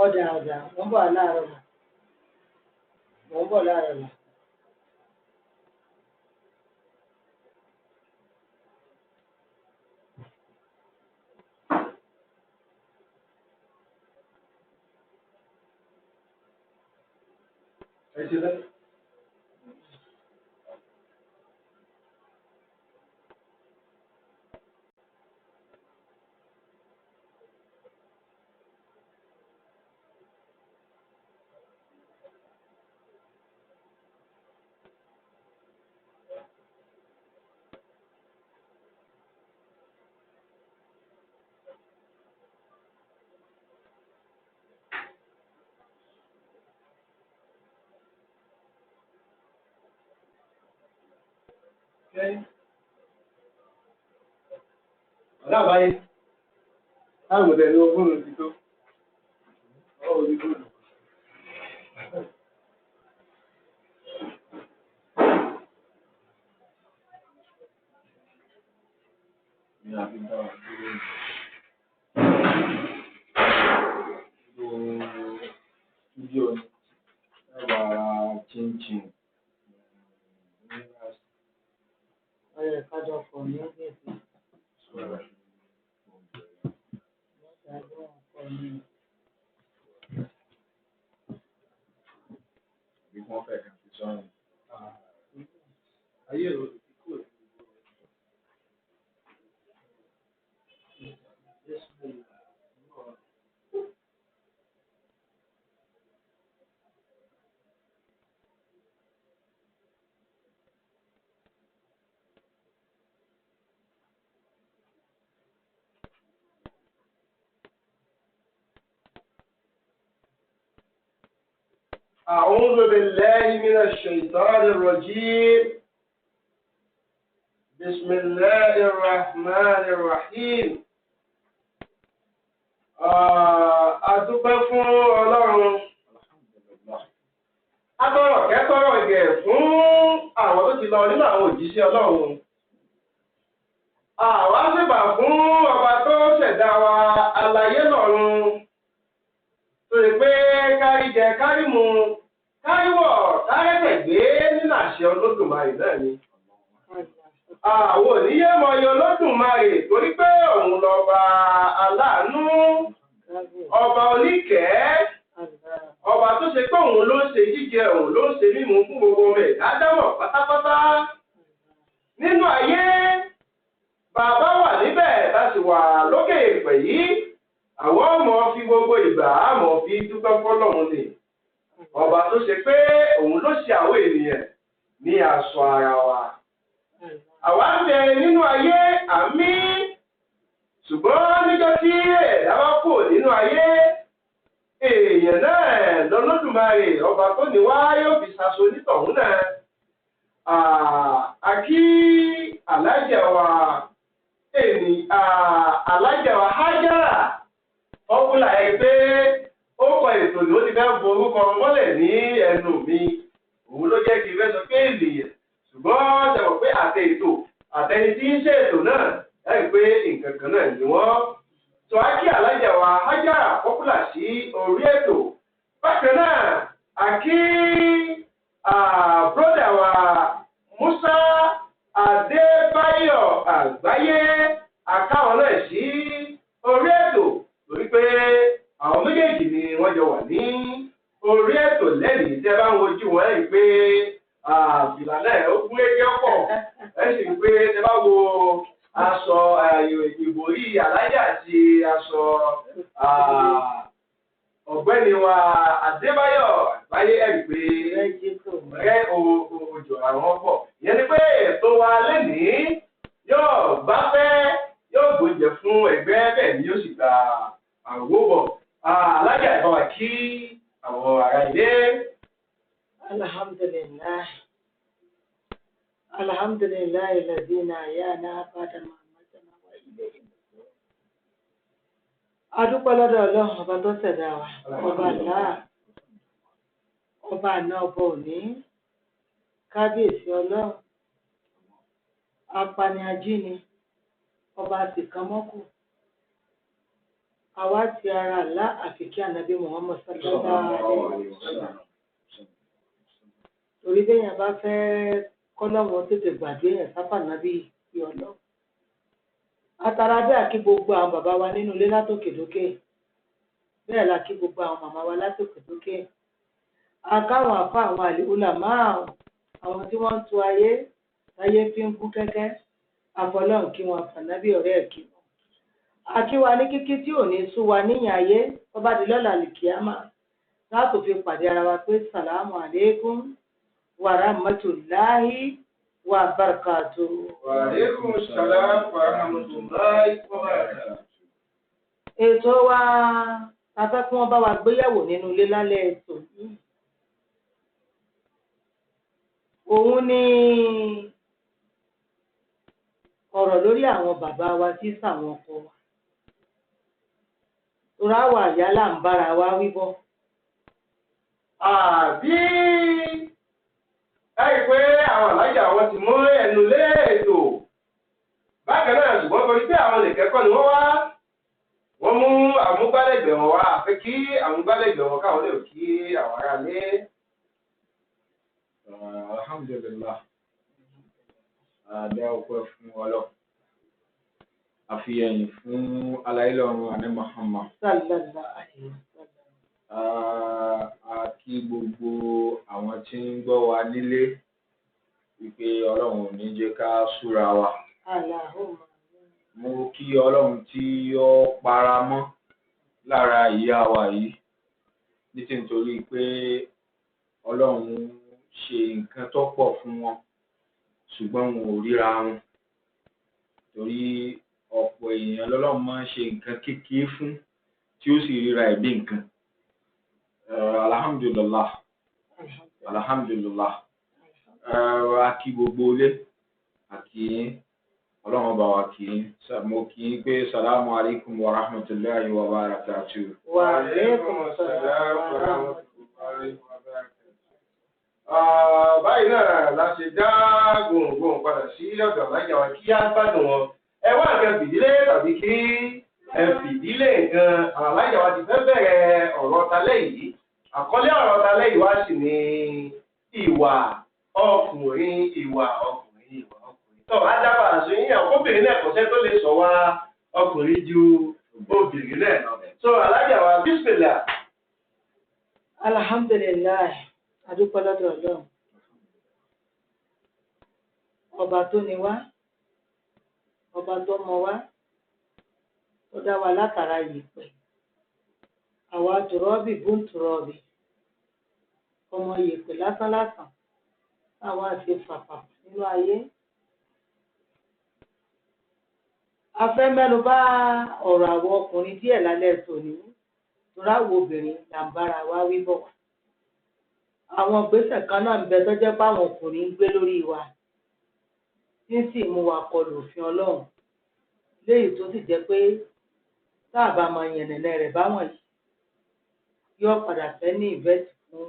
Ọ̀dà ọ̀dà, mò ń bọ̀ láàárọ̀ là. Mò ń bọ̀ láàárọ̀ là. Ẹ ṣe bẹ́ẹ̀. Okay. Ọ̀dà àbáyé, táwọn ọ̀dẹ̀ ní ogún ti tó. Ọwọ́ orí fóònù. Ní a fi dá wa dúró ní studio ní dábàá chinchin ní Ọ̀rẹ́ kájọ pọ̀ ní ọ́fíìsì. sọ̀rọ̀. Mọ́tà gbọ́n ọkọ mi. Bí wọ́n fẹ́ kàn fi sọ́run. Ayé ò ti kúrò ní gbogbo ẹ̀. أعوذ بالله من الشيطان الرجيم بسم الله الرحمن الرحيم. A dúpẹ́ fún Ọlọ́run. Alhamdulillah. A tọrọ kẹ́tọrọ ìgẹ̀ fún àwọn tó ti lọ nínú àwọn òjíṣẹ́ Ọlọ́run. Àwa ṣèbà fún ọba tó ṣẹ̀dá wa aláyé lọ́run. Tó ṣe pé kárí jẹ kárí mu kárí wọ̀ kárẹ́sẹ̀ gbé nínú àṣẹ Olódùmarè náà ni. Àwọn oníyé mọyì Olódùmarè torí pé òun lọ́ba aláàánú, ọba oníkẹ́ẹ́, ọba tó ṣe pé òun ló ń ṣe jíjẹ, òun ló ń ṣe mímu fún gbogbo ọmọ ẹ̀dá dámọ̀ pátápátá. Nínú ayé, bàbá wà níbẹ̀ tá a sì wà lókè èèpẹ̀ yìí, àwọn ọmọ fi gbogbo ìgbà àmọ́ fi dúpẹ́ fọ́lọ́run ni. Ọba tó ṣe pé òun ló ṣe àwọn ènìyàn ní aṣọ ara wa. Àwa ń bẹ nínú ayé àmì, ṣùgbọ́n níjọ́ tí ẹ̀dá bá kò nínú ayé, èèyàn náà lọ́lọ́dùmarè ọba tó ní wá yóò fi ṣaṣọ onítọ̀hún náà. Àkí alájà wa ènì alájà wa Hájárà ọkùnrin ẹ̀ pé ó kọ ètò ní ó ti fẹ́ borúkọ mọ́lẹ̀ ní ẹnu mi, òun ló jẹ́ kí n fẹ́ sọ pé ènìyàn, ṣùgbọ́n ṣe mọ̀ pé àtẹ ètò àtẹni tí ń ṣe ètò náà láì pé nǹkan kan náà ni wọ́n. Tó á kí alájà wa Hájárà pọ́pùlà sí orí ètò. Bákan náà, àkí bródà wa Musa Adébáyọ̀ Àgbáyé àkáwọn náà sí orí ètò torí pé àwọn méjèèjì ni wọ́n jọ wà ní orí ètò lẹ́nìí. Tẹ́ bá ń wojú wọn ẹ̀ pé fìlà náà ó gún régé pọ̀, ẹ sì rí pé tẹ́ bá wo aṣọ ìbòrí alájà àti aṣọ ọ̀gbẹ́ni wa Adébáyọ̀ Àgbáyé ẹ̀ rí pé rẹ́ òjò àwọn pọ̀. Ìyẹn ni pé ètò wa lẹ́nìí yóò bá fẹ́ yóò gbóúnjẹ fún ẹgbẹ́, bẹ́ẹ̀ ni yóò sì gba àwọ̀ bọ̀. Alájà ìbá wa kí àwọn ará ilé. Alhamdulillah. Alhamdulillah alladhina ahyana ba'da ma amatana wa ilayhi nushur. A dúpẹ́ lọ́dọ̀ Ọlọ́run ọba tó ṣẹ̀dá wa, ọba àlá, ọba àná, ọba òní, kábíyèsí Ọlọ́run, apani ajíni, ọba àsìkánmọ́kù. Àwa ti ara àlá àfi kí ànábì Muhammad sallallahu alaihi wasallam. Torí béèyàn bá fẹ́ kọ́lọ́wọ́n tètè gbàgbé yẹn sáfà nábì yọ̀lọ́. Atara bẹ́ẹ̀ kí gbogbo àwọn bàbá wa nínú ilé látòkè dókè. Bẹ́ẹ̀ la kí gbogbo àwọn màmá wa látòkè dókè. Akáwọn àfa àwọn àlèhùlà márùn-ún àwọn tí wọ́n ń tu ayé táyé fi ń kú kẹ́kẹ́. Àfọlọ́hun kí wọn fànábì ọ̀rẹ́ ẹ̀ kí wọn. Akíwa ní kíkí tí ò ní sú wa níyàn ayé tó bá di lọ́la àlìkíyámà. Láàtò fi pàdé ara wa pé sàlámù àlékún wa rahmatulahi wa barakatuh. Wa alaikum salam wa rahmatullahi wa barakatuh. Ètò wa ta fẹ́ kí wọ́n bá wa gbéyàwó nínú ilé lálẹ́ ètò yìí. Òun ni ọ̀rọ̀ lórí àwọn bàbá wa tí sàwọn ọkọ wa. Torí àwa ìyá là ń bára wa wíbọ̀. Àbí ẹ rí i pé àwọn alájà wọn ti mú ẹnu lé ètò bákan náà, ṣùgbọ́n torí pé àwọn nìkẹ́kọ̀ọ́ ni wọ́n wá, wọ́n mú àmúgbálẹ́gbẹ̀ẹ́ wọn wá, àfi kí àmúgbálẹ́gbẹ̀ẹ́ wọn káwọn lè kí àwọn ará lé. Alhamdulillah, a dá ọpẹ́ fún Ọlọ́run, a fi ẹyìn fún aláìlọ́run àní Muhammad. Sallallahu alaihi wasallam. A kí gbogbo àwọn tí ń gbọ́ wa nílé wípé Ọlọ́run ò ní jẹ́ ká súra wa. Allahumma. Mo kí Ọlọ́run tí ó para mọ́ lára ìyá wa yìí, nítorí pé Ọlọ́run ṣe nǹkan tó pọ̀ fún wọn, ṣùgbọ́n wọn ò ríra wọn, torí ọ̀pọ̀ èèyàn lọ́lọ́run máa ń ṣe nǹkan kékeré fún tí ó sì ríra ẹ̀ bí nǹkan. Alhamdulillah, alhamdulillah. A kí gbogbo ilé, a kí yín, Ọlọ́run bá wa kí yín. Mo kí yín pé salamu alaykum wa rahmatulahi wa barakatuh. Wa alaikum salam wa rahmatullahi wa barakatuh. Báyìí náà la ṣe dá gòǹgòǹ padà sí ọ̀dọ̀ alájà wa kí á gbádùn wọn. Ẹ wá nǹkan fìdílé tàbí kí ẹ fìdílé nǹkan. Àwọn alájà wa ti fẹ́ bẹ̀rẹ̀ ọ̀rọ̀ talẹ́ yìí. Àkọlé ọ̀rọ̀ talẹ́ yìí wá sì ní ìwà ọkùnrin, ìwà ọkùnrin, ìwà ọkùnrin. Tọ́ adábà àṣọ yín àwọn obìnrin náà kò sẹ́ tó lè sọ wá ọkùnrin ju obìnrin náà lọ. So alájà wa, bísímìlà. Alhamdulillah, adúpẹ́ lọ́dọ̀ Ọlọ́run. Ọba tó ni wá, ọba tó mọ wá, tó dá wa látara yèèpẹ̀. Àwa tùrọ́bì bún tùrọ́bì, ọmọ yèèpẹ̀ lásánlásán, táwa ṣe fàfà nínú ayé. A fẹ́ mẹ́nu bà ọ̀rọ̀ àwọn ọkùnrin díẹ̀ lálẹ́ tòní, torí àwọn obìnrin là ń bára wa wí bọ̀. Àwọn ìgbésẹ̀ kan náà ń bẹ tó jẹ́ pé àwọn ọkùnrin ń gbé lórí wa, tí ń sì mú wa kọlù òfin Ọlọ́run, léyìí tó sì jẹ́ pé tá a bá máa yànnàná rẹ̀ báwọn yìí, yóò padà fẹ́ ní ìvẹ́tì fún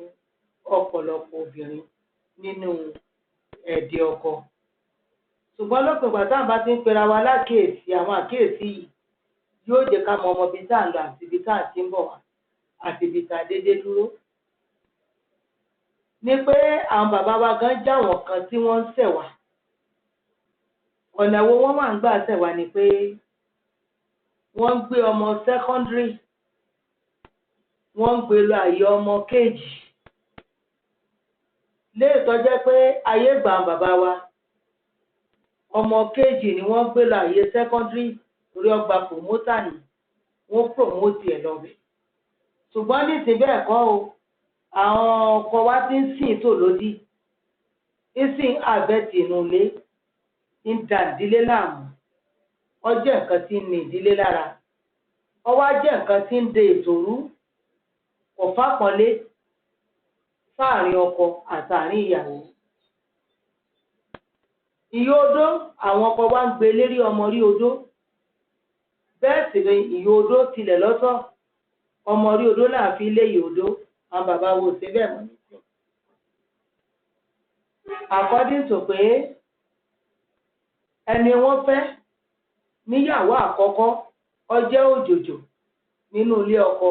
ọ̀pọ̀lọpọ̀ obìnrin nínú ẹ̀dẹ̀ ọkọ. Ṣùgbọ́n lópin ìgbà tá à ń bá ti ń pera wa lákèésí, àwọn àkíyèsí yìí yóò jẹ́ ká mọ ọmọ ibi tá à ń lọ àti ibi tá à ti ń bọ̀ wá àti ibi tá a dédé dúró. Ni pé àwọn bàbá wa gan jáwọn kan tí wọ́n ń ṣẹ̀ wá. Ọ̀nà wo wọ́n wà ń gbà ṣẹ̀ wá ni pé wọ́n ń gbé ọmọ secondary, wọ́n ń gbé lọ àyè ọmọ kejì. Léè tó jẹ́ pé ayé gbà àwọn bàbá wa, ọmọ kejì ni wọ́n gbé lọ àyè secondary torí ọgbà promoter ni wọ́n promote ẹ̀ lọ́bẹ̀. Ṣùgbọ́n nísìnyí bẹ́ẹ̀ kọ́ o, àwọn ọkọ wa ti ń sìn tó lódì, ń sìn àbẹ̀tì inú ilé, ń da ìdílé láàmú. Ó jẹ́ nǹkan tí ń ní ìdílé lára, ó wá jẹ́ nǹkan tí ń de ètò rú, kò fápọ́nlé sáàrin ọkọ àtàrin ìyàwó. Ìyá odó, àwọn ọkọ wa ń gbé lérí ọmọ rí odó, bẹ́ẹ̀ sì ni ìyá odó tilẹ̀ lọ́tọ̀, ọmọ rí odó là fi lé ìyá odó. Àwọn bàbá wo ṣe bẹ́ẹ̀ mọ́ nísìnyí. According to pé ẹni wọ́n fẹ́ níyàwó àkọ́kọ́, ó jẹ́ òjòjò. nínú ilé ọkọ,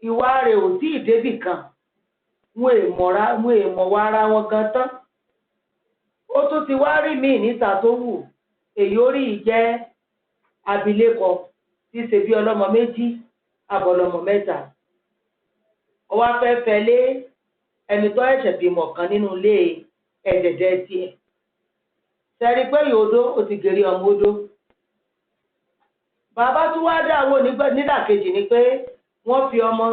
ìwà rẹ̀ ò tí ì débì kan, wọn èèmọ̀ wá ara wọn gan tán. Ó tún ti wá rí míì níta tó wù, èyí ó rí i jẹ́ abilékọ tí í ṣe bí ọlọ́mọ 2 àbọ̀lọ́mọ 3. Ó wá fẹ́ fẹ́ lé ẹni tó ẹ̀ṣẹ̀ bímọ kan nínú ilé ẹ̀dẹ̀dẹ̀ tiẹ̀. Sẹ́rí pé yòódó ó ti gèrè ọmọ odó. Bàbá tún wá dáwọ́ nídàkejì ni pé wọ́n fi ọmọ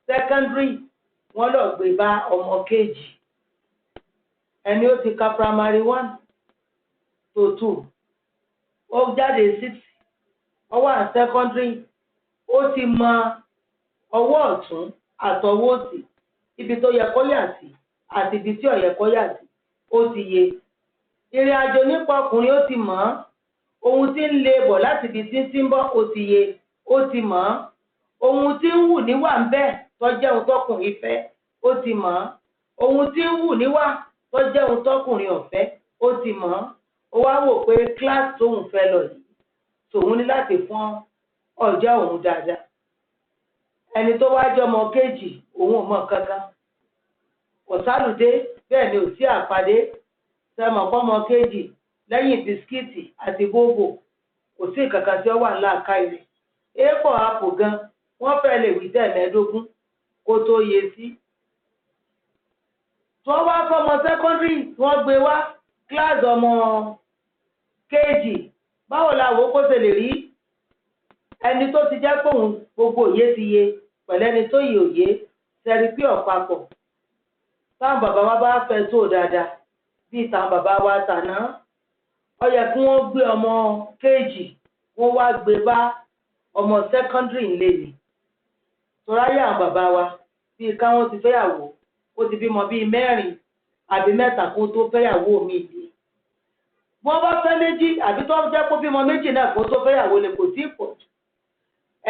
sẹ́kẹ́ndírì wọ́n lọ gbé bá ọmọ kejì. Ẹni ó ti ka primary 1 to 2, ó jáde 6, ó wà secondary, ó ti mọ ọwọ́ ọ̀tún àtọwọ́ òsì, ibi tó yẹ kó yà sí àti ibi tí ò yẹ kó yà sí, ó ti yé. Ìrìn àjò nípa ọkùnrin ó ti mọ̀ ọ́n, ohun tí ń lé bọ̀ láti ibi tí ń tí ń bọ̀ ó ti yé, ó ti mọ̀ ọ́n. Ohun tí ń wù níwà ń bẹ tó jẹ́ ohun tọkùnrin fẹ́, ó ti mọ̀ ọ́n. Ohun tí ń wù níwà tó jẹ́ ohun tọkùnrin ọ̀fẹ́, ó ti mọ̀ ọ́n. Ó wá wò pé kíláàsì tóun fẹ́ lọ yìí, tòun ní láti fún ọjọ́ òun dáadáa. Ẹni tó wá jọmọ kejì, òun ò mọ̀ kankan. Kò sálùdé, bẹ́ẹ̀ ni ò sí àpàdé. Sẹ́mọ̀ fọ́mọ kejì lẹ́yìn bisikíìtì àti bóbò, kò sí kankan tí ó wà láàká rẹ̀. Èèpọ̀ àpò gan, wọ́n fẹ́ lè wí tẹ̀mẹ́ẹ̀dógún kó tó yé sí. Tí wọ́n wá fọ́mọ sẹ́kọ́ndírì, wọ́n gbé wá kíláàsì ọmọ kejì. Báwo la wò ó kó ṣe lè rí ẹni tó ti jẹ́ pé òun gbogbo òye ti yé pẹ̀lú ẹni tó yẹ òye sẹ́rí pé ọ̀pápọ̀. Táwọn bàbá wa bá fẹ́ tó dáadáa bíi táwọn bàbá wa tàná, ó yẹ kí wọ́n gbé ọmọ kejì, wọ́n wá gbé bá ọmọ sẹ́kọ́ndírì ńlẹ̀ ni. Toráyé àwọn bàbá wa bíi káwọn ti fẹ́yàwó, ó ti bímọ bíi 4 àbí 3 kó tó fẹ́yàwó mi ìdí. Wọ́n bá fẹ́ 2 àbí tó jẹ́ kó bímọ 2 náà kó tó fẹ́yàwó lè kò tí ì pọ̀ jù.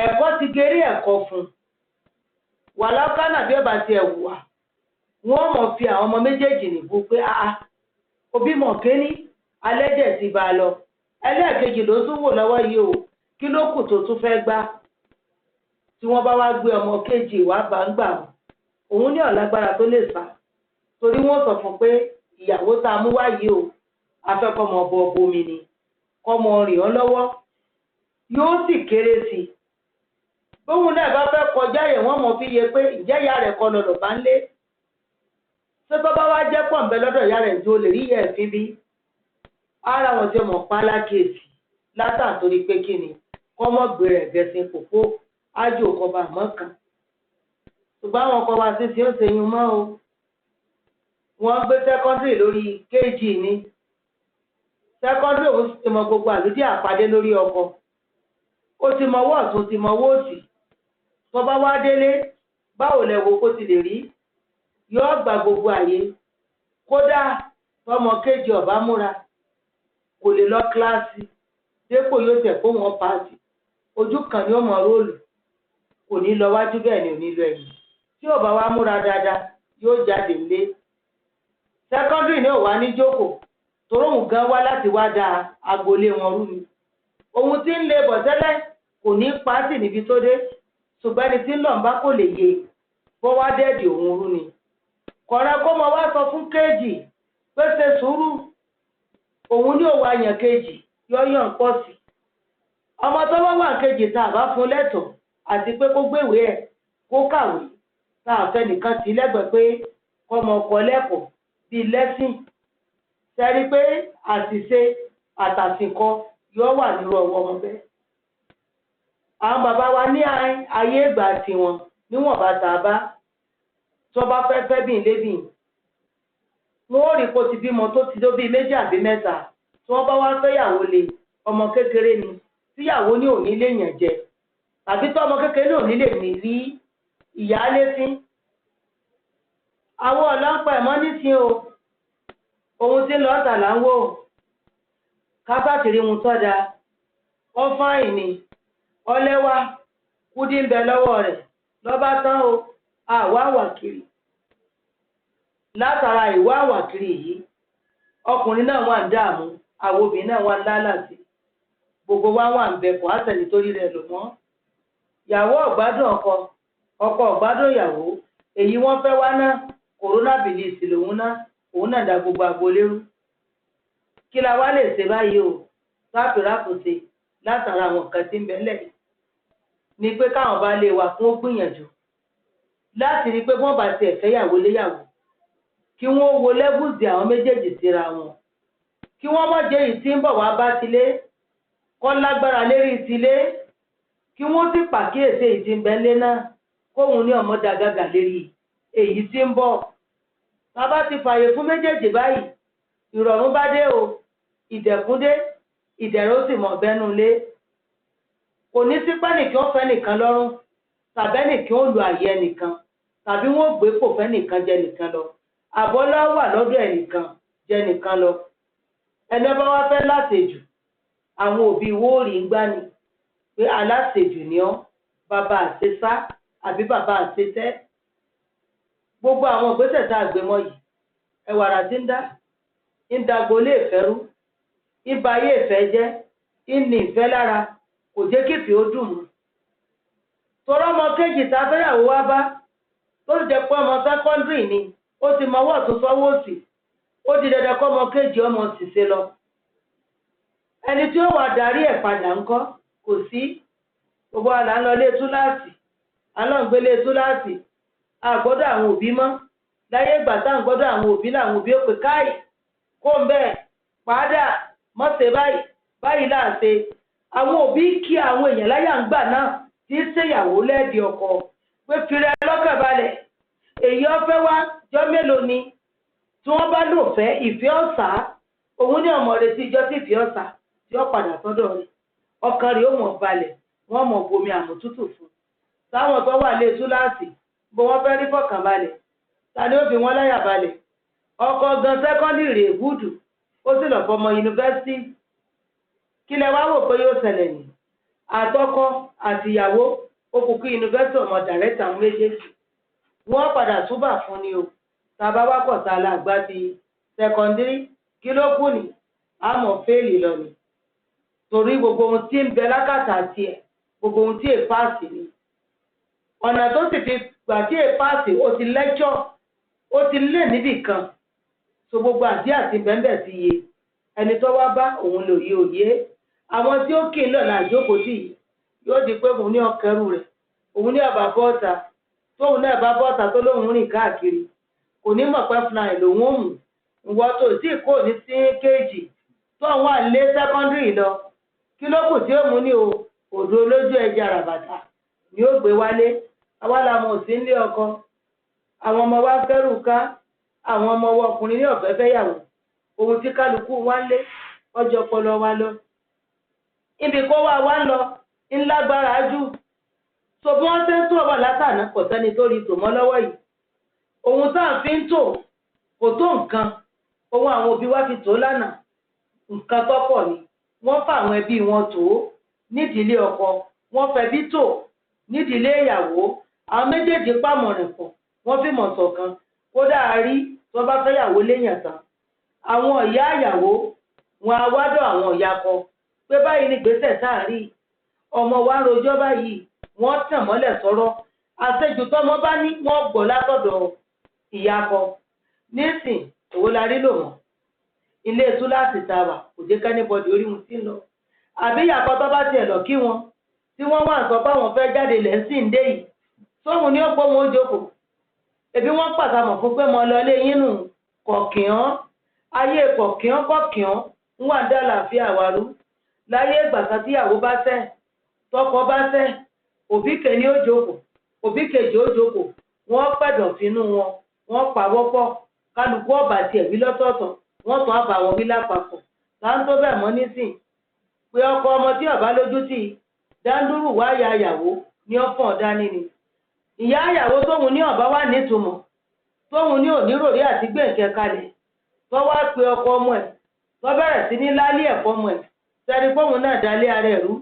Ẹ̀kọ́ ti gerí ẹ̀kọ́ fún un. Wàlákánà bí ọba ti ẹ̀wù wà, wọ́n mọ̀ fi àwọn ọmọ méjèèjì nìbú pé áá, òbí mọ̀ kéní, alẹ́jẹ̀ ti bá a lọ. Ẹlẹ́ẹ̀kejì ló tún wò lọ́wọ́ yìí o, kí ló kù tó tún fẹ́ gbá? Tí wọ́n bá wá gbé ọmọ kejì wá bá ń gbà wọ́n, òun ní ọ̀lágbára tó lè sá. Torí wọ́n sọ fún pé ìyàwó tá a mú wá yìí o, afẹ́kọ́mọ bọ bomi ni, kọ́mọ rìn ọ́ lọ́wọ́, yóò sì kéré sí i. Bóun náà bá fẹ́ kọjá yẹn, wọ́n mọ̀ fi yé pé ìjẹ́ ìyá rẹ̀ kọ́ lọ́dọ̀ bá ń lé. Ṣé tó bá wá jẹ́ pọ̀ ń bẹ lọ́dọ̀ ìyá rẹ̀ ju olè rí ìyá ẹ̀ fi bí? Ara wọn ti mọ̀ pa lákèésì látàtorí pé kí ni kọ́mọ́ gbé rẹ̀ gẹ̀sìn kòkó ájò kọba àmọ́ kan. Ṣùgbọ́n àwọn ọkọ wa sí ti ń ṣeyún mọ́ o. Wọ́n gbé sẹ́kọ́ndìrì lórí kéèjì ni. Sẹ́kọ́ndìrì òun ti mọ gbogbo àlùdí àpàdé lórí ọkọ. Ó ti mọ ọwọ́ ọ̀tún, ti mọ ọwọ́ òsì. Tó bá wá délé, báwo lẹ wo kó ti lè rí? Yóò gba gbogbo àyè. Kódà tọmọ kejì ọ̀bá múra, kò lè lọ kíláàsì. Dépò yóò tẹ̀ kó wọn paasi. Ojú kan ni ó mọ róòlù. Kò ní lọ wájú bẹ́ẹ̀ ni ò ní lọ ẹ̀yìn. Tí ò bá wá múra dáadáa, yóò jáde nílé. Sẹ́kọ́ndìrì ni ò wá ní jókòó. Toróhùn gan wá láti wá da agboolé wọn rú ni. Ohun tí ń lé bọ̀ tẹ́lẹ̀ kò ní paasi níbi tó dé. Ṣùgbọ́n ẹni tí ń lọ ń bá kò lè yé, bó wá dẹ́ẹ̀dì òun rú ni. Kọ̀ọ̀rẹ́ kó mọ wá sọ fún kejì pé ṣe sùúrù, òun ní òwò àyàn kejì yọ́yàn pọ̀ sí. Ọmọ tó bá wà kejì tá a bá fún lẹ́tọ̀ọ́ àti pé kó gbéwèé ẹ̀ kó kàwé, tá a fẹ́ nìkan sí lẹ́gbẹ̀ẹ́ pé kọ́mọ ọkọ lẹ́kọ̀ọ́ bíi lẹ́sìn. Sẹ́rí pé àṣìṣe àtàsìkọ yóò wà nírú ọwọ́ ọmọ bẹ́ẹ̀. Àwọn bàbá wa ní ayé ìgbà tiwọn níwọ̀nba tá a bá tó bá fẹ́ fẹ́ bìn lébìn. Wọ́n ó rí kó ti bímọ tó ti tó bíi 2 àbí 3. Tí wọ́n bá wá fẹ́yàwó le, ọmọ kékeré ni, tíyàwó ní òní lè yàn jẹ. Tàbí tó ọmọ kékeré ní òní lè ní rí ìyáálé fín. Àwọn ọ̀lọ́pàá ẹ̀mọ́ nísìn o. Ohun tí ń lọ tà là ń wò. Kábàtìrí mu tọ́da. Ó fáìn ni. Ọlẹ́wà kúdí ń bẹ lọ́wọ́ rẹ̀ lọ́ba tán o, àwa wà kiri. Látara ìwà wàkiri yìí, ọkùnrin náà wà ń dààmú, àwọn obìnrin náà wà ń lálàsì. Gbogbo wa wà ń bẹ kò á tẹ̀lé torí rẹ̀ lò mọ́. Ìyàwó ọ̀gbádùn ọkọ, ọkọ ọ̀gbádùn ìyàwó. Èyí wọ́n fẹ́ wá ná kòrónà bìlìsì lòun ná, òun náà da gbogbo agboolé rú. Kí la wá lè ṣe báyìí o? Rápìrápùṣe látara àwọn nǹkan tí ń bẹ ńlẹ̀ yìí ni pé káwọn bá lè wà fún ó gbìyànjú láti rí i pé wọ́n bá tiẹ̀ fẹ́yàwó léyàwó, kí wọ́n wo lẹ́bùsì àwọn méjèèjì síra wọn, kí wọ́n má jẹ́ èyí tí ń bọ̀ wá bá tilé kọ́ lágbára lérí tilé, kí wọ́n sì pàkíyèsí èyí tí ń bẹ ńlé náà kóun ní ọmọ dàgàgà lérí èyí tí ń bọ̀. Bàbá ti fààyè fún méjèèjì báyìí, ìrọ̀rùn bá dé o, ìdẹ̀kùn dé, ìdẹ̀rùn ó sì mọ̀ bẹ́nu lé. Kò ní sí pẹ́nìkì ó fẹ́ nìkan lọ́rùn, tàbẹ́nìkì ó lu àyè ẹnìkan, tàbí wọ́n ó gbé pò fẹ́ nìkan jẹ nìkan lọ. Àbọ́lá wà lọ́dọ̀ ẹnìkan jẹ nìkan lọ. Ẹni ọba wá fẹ́ láṣejù, àwọn òbí wo rí ń gbani pé aláṣejù ni ọ́, bàbá àṣesá àbí bàbá àṣetẹ́. Gbogbo àwọn ìgbésẹ̀ tá a gbé mọ́ yìí, ẹwà àrà tí ń dá, ń dagbo ilé ìfẹ́ rú, ń ba ayé ìfẹ́ jẹ́, ń ní ìfẹ́ lára, kò jẹ́ kí ìfẹ́ ó dùn mọ́. Torọ́ ọmọ kejì tá a fẹ́yàwó wá bá, tó sì jẹ́ pé ọmọ sẹ́kọ́ndírì ni, ó ti mọwọ́ ọ̀tún sọ́wọ́ òsì, ó di dandan kọ́ ọmọ kejì ọmọ ṣìṣe lọ. Ẹni tí ó wà darí ẹ̀ padà ńkọ́ kò sí. Gbogbo àlà ń lọ ilé túláàsì, à ń lọ ń gbélé túláàsì, a gbọ́dọ̀ àwọn òbí mọ́. Láyé ìgbà tá à ń gbọ́dọ̀ àwọn òbí làwọn òbí ó pè káì kó ń bẹ́ẹ̀ padà mọ́ ṣe báyìí, báyìí là ń ṣe. Àwọn òbí kí àwọn èèyàn láyà ń gbà náà tí ń ṣèyàwó lẹ́ẹ̀dì ọkọ pé fira lọ́kàn balẹ̀. Èyí ọfẹ́ wá jọ́ mélòó ni tí wọ́n bá lò fẹ́ ìfẹ́ ọ̀sà, òun ní ọmọ retí ijọ́ tí ìfẹ́ ọ̀sà tí ó padà sọ́dọ̀ rẹ̀. Ọkàn rẹ̀ ó mọ̀ balẹ̀, wọ́n mọ̀ bomi àmútútù fún un. Táwọn tó wà lé túláàsì bó wọ́n fẹ́ rí fọkàn balẹ̀, ta ni ó fi wọ́n láyà balẹ̀? Ọkọ gan sẹ́kọ́ndìrì rè gúdù, ó sì lọ fọmọ yunifásítì. Kí lẹ wá wò pé yóò ṣẹlẹ̀ ní? Àtọkọ àtìyàwó ó kú kí yunifásítì ọmọ dàrẹ́tà àwọn méjèèjì. Wọ́n padà túbà fún ni o. Tàbá wá kọ̀ tá a la àgbá ti sẹ́kọ́ndírì, kí ló kù ní? Àmọ́ fẹ́ẹ̀lì lọ ni. Torí gbogbo ohun tí ń bẹ lákàtà tiẹ̀, gbogbo ohun tí è páàsì ni. Ọ̀nà tó sì fi gbà tí è páàsì, ó ti lẹ́jọ́, ó ti lé níbì kan. So gbogbo àdí àti bẹ́ńbẹ̀ ti yé. Ẹni tó wá bá òun lò yé òye. Àwọn tí ó kì í lọ làjókòó sí yìí, yóò di pé òun ní ọkẹrù rẹ̀, òun ní ọ̀bà bọ́ọ̀ta, tóun náà bá bọ́ọ̀ta tó lóun rìn káàkiri. Kò ní mọ̀ pé fúnra lòun ò mú. Ìwọ tó sì kò ní sí kéèjì tó àwọn àlé sẹ́kọ́ndírì lọ. Kí ló kù tí ó mú ní o? Òdo olójú ẹja ràbàtà ni ó gbé wálé. Àwa làwọn ò sí nílé ọkọ. Àwọn ọmọ wa fẹ́rù ká, àwọn ọmọ wa ọkùnrin ní ọ̀fẹ́ fẹ́yàwó. Ohun tí kálukú wa ń lé, ọjọ́ ọpọlọ wa lọ. Ibi kó wá wá ń lọ, ńlágbára jù. So bí wọ́n ṣe ń tó ọ̀bọ̀ látàná, kò sẹ́ni tó rí tò mọ́ lọ́wọ́ yìí. Ohun tá à ń fi ń tò kò tó nǹkan. Ohun àwọn òbí wa fi tò lánàá, nǹkan tó pọ̀ ni. Wọ́n fa àwọn ẹbí wọn tò ó nídìílé ọkọ, wọ́n fẹbí tò nídìílé ìyàwó. Àwọn méjèèjì pàmọ̀ràn pọ̀, wọ́n fìmọ̀ ṣọ̀kan. Kódà a rí tó bá fẹ́yàwó léèyàn tán. Àwọn ìyá ìyàwó wọn á wádọ̀ àwọn ìyá kọ pé báyìí ni ìgbésẹ̀ tá à ń rí. Ọmọ wa ń rojọ́ báyìí, wọ́n tàn mọ́lẹ̀ sọ̀rọ̀. Àṣejù tọ́mọ bá ní wọ́n gbọ́ látọ̀dọ̀ ìyá kọ. Nísìn, òwò la rí lò wọ́n. Ilé túláàsì tá a wà, kò jẹ́ kẹ́nìbọ̀dì orí wọn sí ń lọ. Àbí ìyàkọ́ tó bá tiẹ̀ lọ kí wọn, tí wọ́n wà sọ pé àwọn fẹ́ jáde lẹ́sìn dé yìí. Sóhun ni ó pọ́ wọn ó jókòó. Ebi wọ́n pàtàmọ̀ fún pé mo lọ ilé yín nù kọ̀kìán. Ayé kọ̀kìán kọ̀kìán ń wà dá àlàáfíà wa rú. Láyé ìgbà kan tíyàwó bá ṣẹ̀, tọkọ bá ṣẹ̀, òbí kẹ́ni ó jókòó, òbí kejì ó jókòó, wọ́n pẹ̀dọ̀ sínú wọn, wọ́n pawọ́pọ̀, kálukú ọ̀bà tiẹ̀ wí lọ́tọ̀ọ̀tọ̀, wọ́n tún àbà wọn wí lápapọ̀. Là ń tó bẹ̀ mọ́ nísìn pé ọkọ ọmọ tí ọ̀bá lójú tì dáńdúrù wá ya ìyàwó ní ọ̀fọ̀n dání ni. Ìyá ìyàwó tóun ní ọ̀bá wà nítumọ̀, tóun ní oníròrí àti gbẹ̀ǹkẹ́ kalẹ̀, tó wá pe ọkọ ọmọ ẹ̀, tó bẹ̀rẹ̀ sí ní lálé ẹ̀fọ́ ọmọ ẹ̀, sẹ́ni póun náà dalé ara ẹ̀ rú.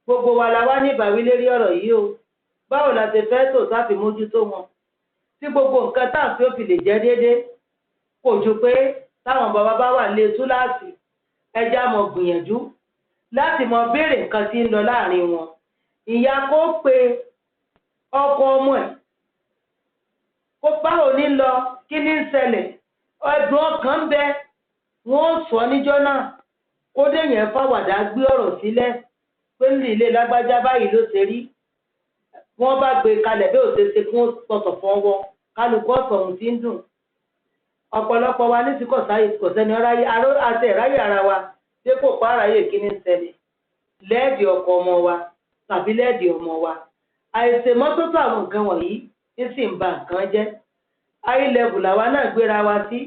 Gbogbo wa la wá ní ìbáwí lérí ọ̀rọ̀ yìí o. Báwo la ṣe fẹ́ tò sáfi mójútó wọn? Tí gbogbo nǹkan tá à ń fi ó fi lè jẹ́ déédéé, kò ju pé táwọn bàbá bá wà lé túláàsì, ẹja mọ̀ gbìyànjú láti mọ béèrè nǹkan tí ń lọ láàrin wọn. Ìyá kó pe ọkọ ọmọ ẹ̀ kó báwo ní lọ, kí ní ń ṣẹlẹ̀, ẹ̀dùn ọkàn ń bẹ, wọ́n sọ níjọ́ náà. Kódé yẹn fàwàdà gbé ọ̀rọ̀ sílẹ̀ pé ní ilé lágbájá báyìí ló ṣe rí. Wọ́n bá gbé kalẹ̀ bí ó ṣe ṣe kí wọ́n sọ̀tọ̀ fún wọn, kálukú ọ̀sọ̀ ohun tí ń dùn. Ọ̀pọ̀lọpọ̀ wa ní sí kò sẹ́ni ọ̀ráyè àti ẹ̀ráyè ara wa dépò pàráyè kí ní ń ṣẹlẹ̀ lẹ́ẹ̀dì ọkọ ọmọ wa tàbí lẹ́ẹ̀dì ọmọ wa. Àìṣèmọ́tótó àwọn nǹkan wọ̀nyí ń sì ń ba nǹkan jẹ́. High level làwa náà gbéra wa sí.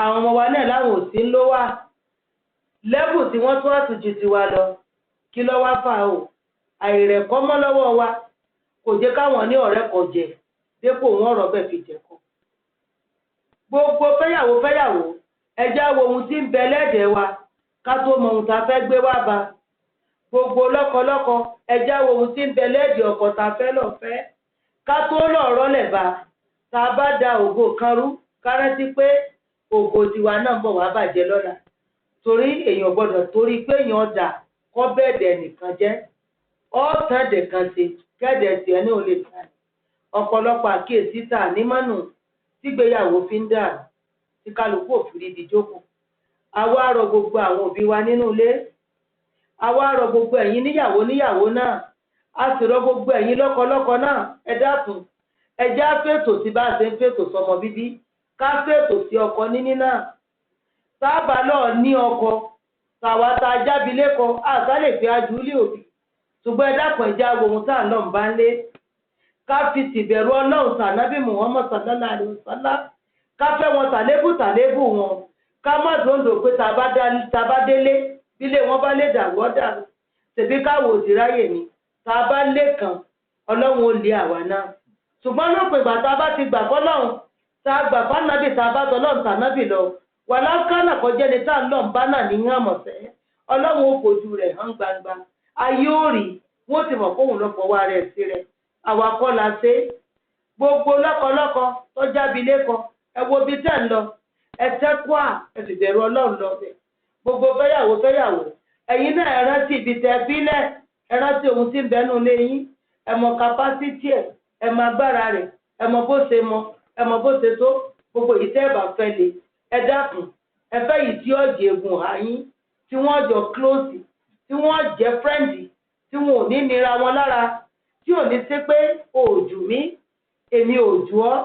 Àwọn ọmọ wa náà láwọn ò sí ló wà. Level tí wọ́n tún àtúnjù tiwa lọ, kí ló wá fà o? Àìrẹ̀kọ́ mọ́ lọ́wọ́ wa kò jẹ́ káwọn ní ọ̀rẹ́ kan jẹ dépò wọn ọ̀rọ̀ bẹ́ẹ̀ fi jẹ̀kọ́. Gbogbo fẹ́yàwó fẹ́yàwó, ẹ já wo ohun tí ń bẹ lẹ́dẹ̀ẹ́ wa ká tó mọ ohun tá a fẹ́ gbé wá ba. Gbogbo lọ́kọlọ́kọ, ẹ já wo ohun tí ń bẹ lẹ́dẹ̀ẹ́ ọkọ tá a fẹ́ lọ fẹ́ ká tó lọ rọ́lẹ̀ bá. Tá a bá da ògo kan rú, ká rántí pé ògo tiwa náà ń bọ̀ wá bàjẹ́ lọ́la. Torí èèyàn gbọ́dọ̀ torí pé èèyàn dà kọ́ bẹ́ẹ̀dẹ̀ nìkan jẹ́. Ọ̀tàn dẹ̀ kan ṣe kẹ́ẹ̀dẹ̀ tiẹ̀ ní ò lè tà. Ọ̀pọ̀lọpọ̀ àkíyèsí tà ní mọ́nù tígbéyàwó fi ń dàrú, tí kálukú ò fi ríbi jókòó. Àwa rọ gbogbo àwọn òbí wa nínú ilé. Àwa rọ gbogbo ẹ̀yin níyàwó níyàwó náà. A sì rọ gbogbo ẹ̀yin lọ́kọlọ́kọ náà. Ẹ dákun, ẹ jẹ́ á fètò sí bá a ṣe ń fètò sọmọ bíbí, ká fètò sí ọkọ níní náà. Sábà náà ní ọkọ, tàwa tá a jábí lẹ́kọ̀ọ́, àṣà lè fi ajúlé òbí. Ṣùgbọ́n ẹ dákun, ẹ jẹ́ á wo ohun tá à ń lọ ń bá ń lé. Ká fi tìbẹ̀rù Ọlọ́run tànábì Muhammad sallallahu alaihi wasallam, ká fẹ́ wọn tàlébù tàlébù wọn, ká má dòńdò pé tá a bá délé, bílé wọn bá lè dàrú ọ́ dàrú. Tèbí káwọ́ òsì ráyè ni, tá a bá lé kan, Ọlọ́run ó lé àwa náà. Ṣùgbọ́n lópin ìgbà tá a bá ti gbà fọ́lọ́run, tá a gbà fánábì, tá a bá tọlọ́run tànábì lọ, wàhálà kánà kọjá ni tá à ń lọ ń bá náà ní hàn mọ̀sẹ́. Ọlọ́run ó fojú rẹ̀ hàn gbangba. Ayé ò rí, wọ́n ti mọ̀ kóhùn lọ́pọ̀ wá rẹ̀ sí rẹ̀. Àwa kọ́ la ṣe. Gbogbo lọ́kọlọ́kọ tó jábí lẹ́kọ, ẹ wo ibi tẹ́ ń lọ, ẹ tẹ́kọ̀ à, ẹ sì bẹ̀rù Ọlọ́run lọ bẹ̀. Gbogbo fẹ́yàwó fẹ́yàwó, ẹ̀yin náà ẹ rántí ibi tẹ́ bílẹ̀, ẹ rántí ohun tí ń bẹnu lé yín, ẹ mọ kapásítì ẹ̀, ẹ mọ agbára rẹ̀, ẹ mọ bó ṣe mọ, ẹ mọ bó ṣe tó. Gbogbo yìí tẹ́ ẹ bá fẹ́ le, ẹ dákun, ẹ fẹ́ yìí tí ó jẹ egun àyín, tí wọ́n jọ close, tí wọ́n jẹ́ friend, tí wọn ò ní nira wọn lára, tí ò ní sí pé òòjù mí, èmi òòjù ọ́,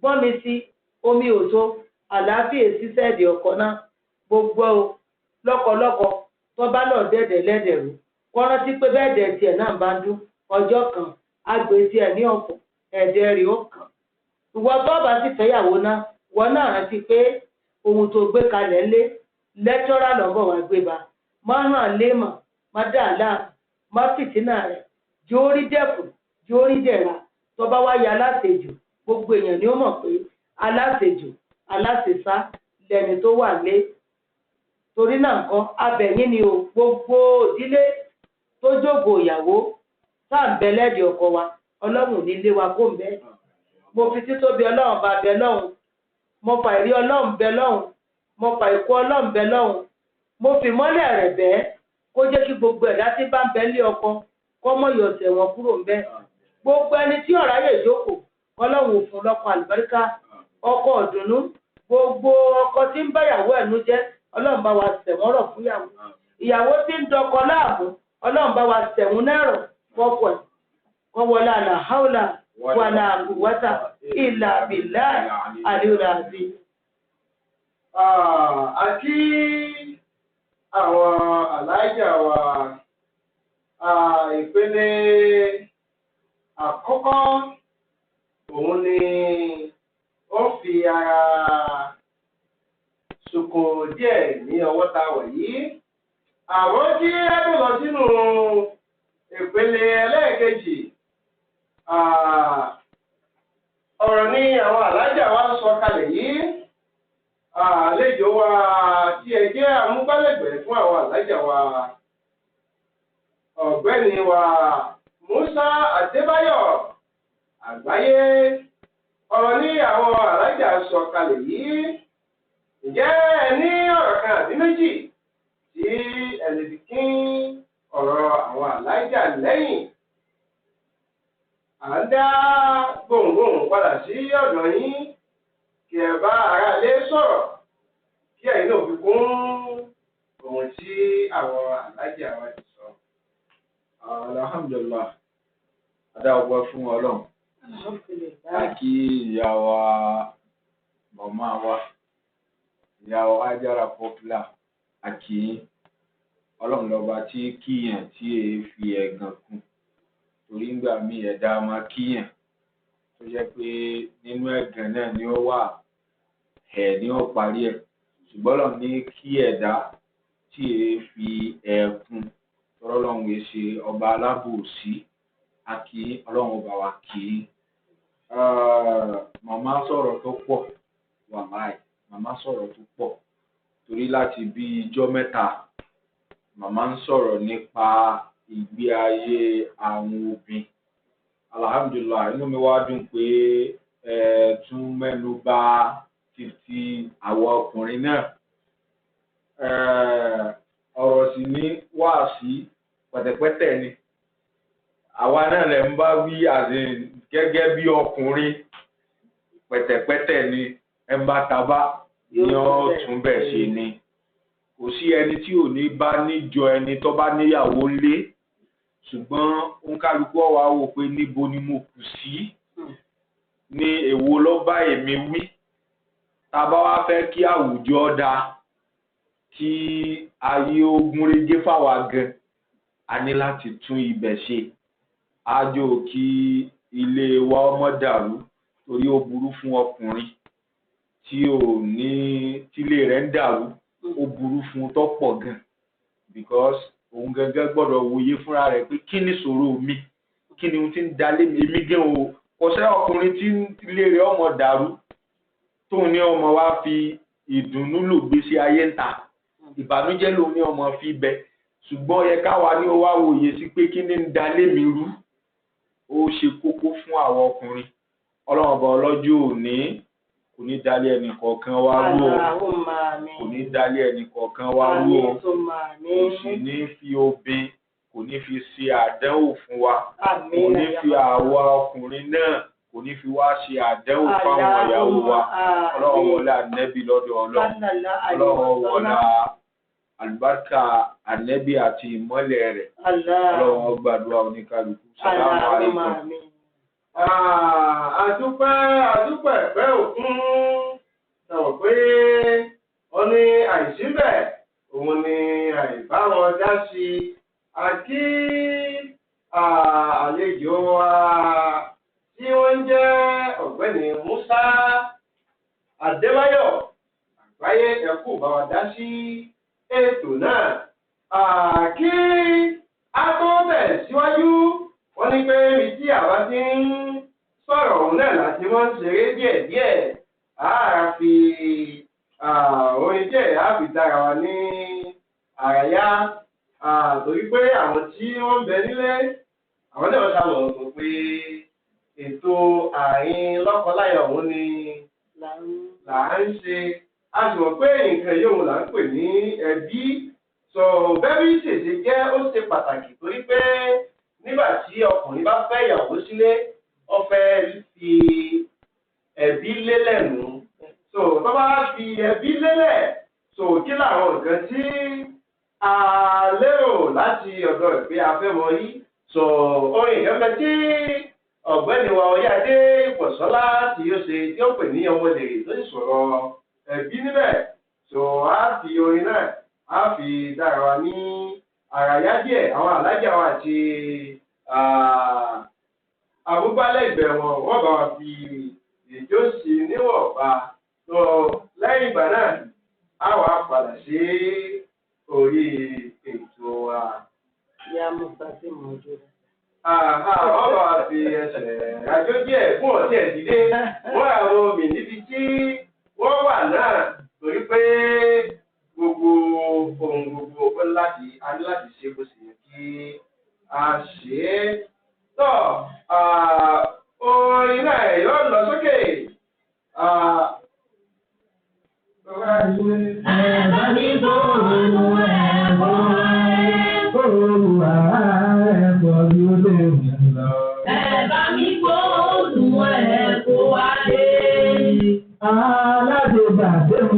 gbọ́n mi sí, omi òtó, àlàáfíà sísẹ́ẹ̀dì ọkọ náà. Gbogbo lọ́kọlọ́kọ tó bá lọ dẹ̀dẹ̀ lẹ́dẹ̀rú, kọ́ rántí pé bẹ́ẹ̀ dẹ̀ tiẹ̀ náà bá ń dún ọjọ́ kan, àgbè tiẹ̀ ní ọ̀pọ̀, ẹ̀dẹ̀ rẹ̀ ó kàn. Ìwọ tó bá sì fẹ́yàwó náà, ìwọ náà rántí pé ohun tó gbé kalẹ̀ lé, lẹ́tọ́rà lọ́bọ̀ wá gbé ba. Má hàn léèmọ̀, má dà láàmú, má fìtínà rẹ̀, jórí dẹ̀kùn, jórí dẹ̀ra. Tó bá wá ya aláṣejù, gbogbo èèyàn ni ó mọ̀ pé aláṣejù, aláṣesá lẹni tó wà lé. Torí náà nǹkan, abẹ̀yìn ni o, gbogbo ìdílé tó jókòó ìyàwó tá à ń bẹ lẹ́dìí ọkọ wa, Ọlọ́run ò ní lé wa kó ń bẹ́ẹ̀. Mo fi títóbi Ọlọ́run bá bẹ lọ́hùn, mo fà ìrí Ọlọ́run bẹ lọ́hùn, mo fà ìkú Ọlọ́run bẹ lọ́hùn, mo fi mọ́lẹ̀ rẹ̀ bẹ́ẹ̀ kó jẹ́ kí gbogbo ẹ̀dá tí bá ń bẹ lé ọkọ kọ́ mọ́ yọ̀ọ̀sẹ̀ wọn kúrò ń bẹ́ẹ̀. Gbogbo ẹni tí ọ̀rá yè jókòó, Ọlọ́run ò fún lọ́kọ àlùbáríkà, ọkọ ọ̀dùnnú. Gbogbo ọkọ tí ń báyàwó ẹ̀nu jẹ́, Ọlọ́run bá wa ṣẹ̀wọ́n rọ̀ fún ìyàwó. Ìyàwó tí ń dọkọ láàmú, Ọlọ́run bá wa ṣẹ̀wọ́n náà rọ̀ fọ́kọ ẹ̀. Kọ́ wọlé àlà haúlà wàlà quwwata ìlà bìláì àlìlà àti. Àti àwọn aláìjà wa, ìpele àkọ́kọ́ òun ni ó fi ara ṣòkò díẹ̀ ní ọwọ́ ta wà yìí. Àwọn tí a tó lọ sínú ìpele ẹlẹ́ẹ̀kejì, ọ̀rọ̀ ni àwọn alájà wa ń sọ kalẹ̀ yìí. Àlejò wa tí ẹ jẹ́ amúgbálẹ́gbẹ̀ẹ́ fún àwọn alájà wa, ọ̀gbẹ́ni wa Musa Adébáyọ̀ Àgbáyé, ọ̀rọ̀ ní àwọn alájà sọ kalẹ̀ yìí. Ǹjẹ́ ẹ ní ọ̀rọ̀ kan àbí méjì tí ẹ lè fi kín ọ̀rọ̀ àwọn alájà lẹ́yìn? À ń dá gbohùngbohùn padà sí ọ̀dọ̀ yín kí ẹ bá aráalé sọ̀rọ̀ kí ẹ̀yin náà fi kún ohun tí àwọn alájà wa ti sọ. Alhamdulillah, a dá ọpẹ́ fún Ọlọ́run. Alhamdulillah. A kí ìyá wa, màmá wa, ìyá wa Hajara Popular, a kí yín. Ọlọ́run lọ́ba tí kíyàn tí èé fi ẹ̀gàn kún, torí ńgbà míì ẹ̀dá máa kíyàn tó jẹ́ pé nínú ẹ̀gàn náà ni ó wà, ẹ̀ ni ó parí ẹ̀. Ṣùgbọ́n Ọlọ́run ní kí ẹ̀dá tí èé fi ẹ̀kún, tọ́rọ́ Ọlọ́run èé ṣe ọba alábòsí. A kí Ọlọ́run ọba wa kì í. Màmá sọ̀rọ̀ tó pọ̀, wàláì, màmá sọ̀rọ̀ tó pọ̀, torí láti bí ijọ́ mẹ́ta màmá ń sọ̀rọ̀ nípa ìgbé ayé àwọn obìnrin. Alhamdulillah, inú mi wá dùn pé ẹ tún mẹ́nu bà títí àwọn ọkùnrin náà. Ọ̀rọ̀ sì ní wáàsí pẹ̀tẹ̀pẹ̀tẹ̀ ni. Àwa náà lè ń bá wí gẹ́gẹ́ bí ọkùnrin, pẹ̀tẹ̀pẹ̀tẹ̀ ni ẹ ń bá tabá ní ó tún bẹ̀ ṣe ni. Kò sí ẹni tí ò ní bá níjọ ẹni tó bá níyàwó lé, ṣùgbọ́n òǹkálukú ọ̀wá wò pé níbo ni mo kù sí, ní èwo ló bá èmi wí. Tá a bá wá fẹ́ kí àwùjọ dáa, kí ayé ó gúnrégé fáwa gan, a ní láti tún ibẹ̀ ṣe. Ájò kí ilé wa ọmọ dàrú, torí ó burú fún ọkùnrin tí ò ní tílé rẹ̀ ń dàrú, ó burú fún tó pọ̀ gan, because òun gangan gbọ́dọ̀ wòye fúnra rẹ̀ pé kí ni ìṣòro mi, kí ni ohun tí ń dalé mi, èmi gan o. Kò sẹ́ ọkùnrin tí ilé rẹ̀ ọmọ dàrú tóun ní ọmọ wa fi ìdùnnú lò gbèsè ayé ń ta, ìbànújẹ́ lòun ní ọmọ fi bẹ. Ṣùgbọ́n yẹ káwa ní ó wá wòye sí pé kí ni ń dalé mi rú. Ó ṣe kókó fún àwọn ọkùnrin. Ọlọ́run ọba ọlọ́jọ́ òní kò ní dalé ẹnì kọ̀ọ̀kan wá rú o, kò ní dalé ẹnì kọ̀ọ̀kan wá rú o, kò sì ní fi obìn, kò ní fi ṣe àdánwò fún wa, kò ní fi àwa ọkùnrin náà, kò ní fi wá ṣe àdánwò fáwọn ìyàwó wa. Ọlọ́run wọlé ànẹ́bí lọ́dọ̀ Ọlọ́run, Ọlọ́run wọlé àlùbáríkà ànẹ́bí àti ìmọ́lẹ̀ rẹ̀, Ọlọ́run gbàdúrà oníkálukú. Sàlámù aláìkùm. Àdúpẹ́ àdúpẹ́ ẹ̀pẹ́ òkun sọ̀rọ̀ pé ó ní àìsíbẹ̀ òun ni àìbá wọn dá sí i. Àti àlejò wa tí wọ́n ń jẹ́ ọ̀gbẹ́ni Musa Adébáyọ̀ Àgbáyé, ẹ̀kú bá wa dá sí ètò náà. Kí a tó bẹ̀ síwájú, wọ́n ní pé ibi tí àwa ti ń sọ̀rọ̀ òun náà láti wọ́n ń ṣeré díẹ̀díẹ̀. A fi orin díẹ̀ á fi dára wa ní àráyá, torí pé àwọn tí wọ́n ń bẹ nílé àwọn náà sábà ń sọ pé ètò àárín lọ́kọláya òun ni là ń ṣe. A sì mọ̀ pé nǹkan yóò là ń pè ní ẹbí. Sọ bẹ́bí ṣèṣe jẹ́ ó ṣe pàtàkì, torí pé nígbà tí ọkùnrin bá fẹ́ ìyàwó sílé, ó fẹ́ fi ẹbí lélẹ̀ nù. So tó bá fi ẹbí lélẹ̀, so kí làwọn nǹkan tí a lérò láti ọ̀dọ̀ rẹ̀ pé a fẹ́ mọ yìí. So orin ìkẹ́fẹ́ tí ọ̀gbẹ́ni wa Ọ̀yáadé Ìpọ̀sọ́lá tí ó ṣe tí ó pè ní ọmọdé tó sì sọ̀rọ̀ ẹbí níbẹ̀. So a fi orin náà a fi dára wa ní àràyá díẹ̀. Àwọn alájà wa àti àmúgbálẹ́gbẹ̀ẹ́ wọn wọ́n bá wa fi ìjó sí níwọ̀nba. So lẹ́yìn ìgbà náà a wà padà sí orí ètò wa. Ìyá Musa sì mọ̀ ojú rẹ̀. Wọ́n bá wa fi ẹsẹ̀ àjọ díẹ̀ fún ọ̀tí ẹ̀ dídé. Wọ́n àwọn omi níbi tí wọ́n wà náà, torí pé gbogbo ohun gbogbo ó láti a ní láti ṣe bó ṣe yẹ kí a ṣe é. Tọ́ orin náà yóò lọ sókè. Ẹ̀bá mi bòrò ẹ̀bọ̀ bòrò ẹ̀bọ̀ bí ó lè rìn lọ. Ẹ̀bá mi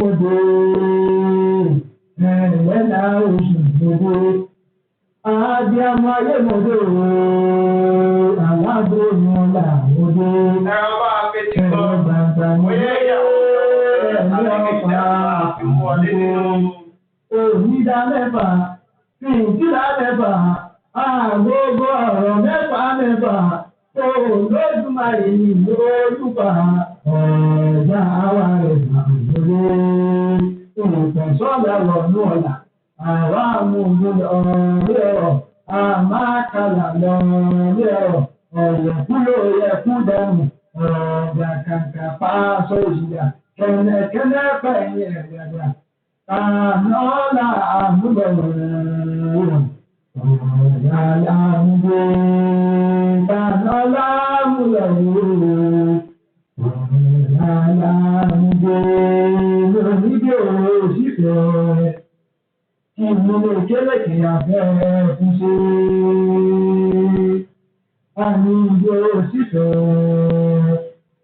mòdè, ẹ̀wẹ̀lá oṣù mòdè, abiyamọ ayé mòdè, aláboyún ọ̀la mòdè, Ẹ̀rọ bá a fetí gbọ́. ẹ̀rọ gbàgbà Bóyá mòdè, ìyàwó ẹ̀mí àti ọ̀pá ìjà fi wọlé nínú. Òmìdá mẹ́fà, fìtílà mẹ́fà, àgógó ọ̀rọ̀ mẹ́fà mẹ́fà, Olódùmarè ní olùfà, ọ̀gá àwa rẹ̀ lórí. Ìtẹ̀sọ́lá wọ̀nú ọ̀la, àwa amúlò lọ́rẹ́ ọ̀, àmàkàlà lọ́rẹ́ ọ̀, ọ̀yẹ̀kú ló yẹ kú dànù, ọ̀gá kàǹkà pàṣọ ìyà, kẹ̀lẹ́kẹ̀lẹ́ pẹ̀yẹ ẹ̀yàgbà. Ànọ́là àmúlò ọ̀yàlàmúgbò tànọ́là àmúlò ọ̀yàlàmúgbò lónídìí òṣìṣẹ́ kí mo lè kélèké afẹ́ fún ṣe. Àmì ìjọ òṣìṣẹ́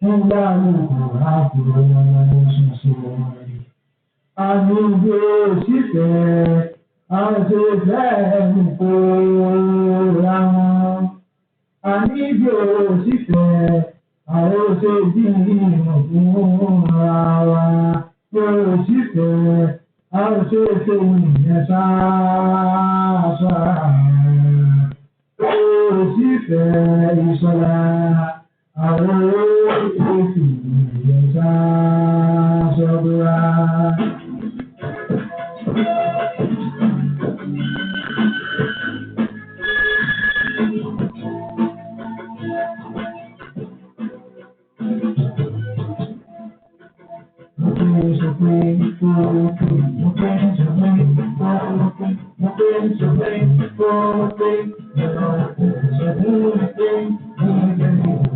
kí lálùkù àkùrọ̀ ṣiṣẹ́. Àmì ìjọ òṣìṣẹ́ àṣefẹ́ nìkó ra wọn. Àmì ìjọ òṣìṣẹ́ àròṣe bí ìmọ̀ fún ra wa. Òṣìṣẹ́ àṣeṣe ìyẹn ṣáṣá. Òṣìṣẹ́ ìṣọ̀lá àròṣe ìyẹn ṣáṣọ́bùrà.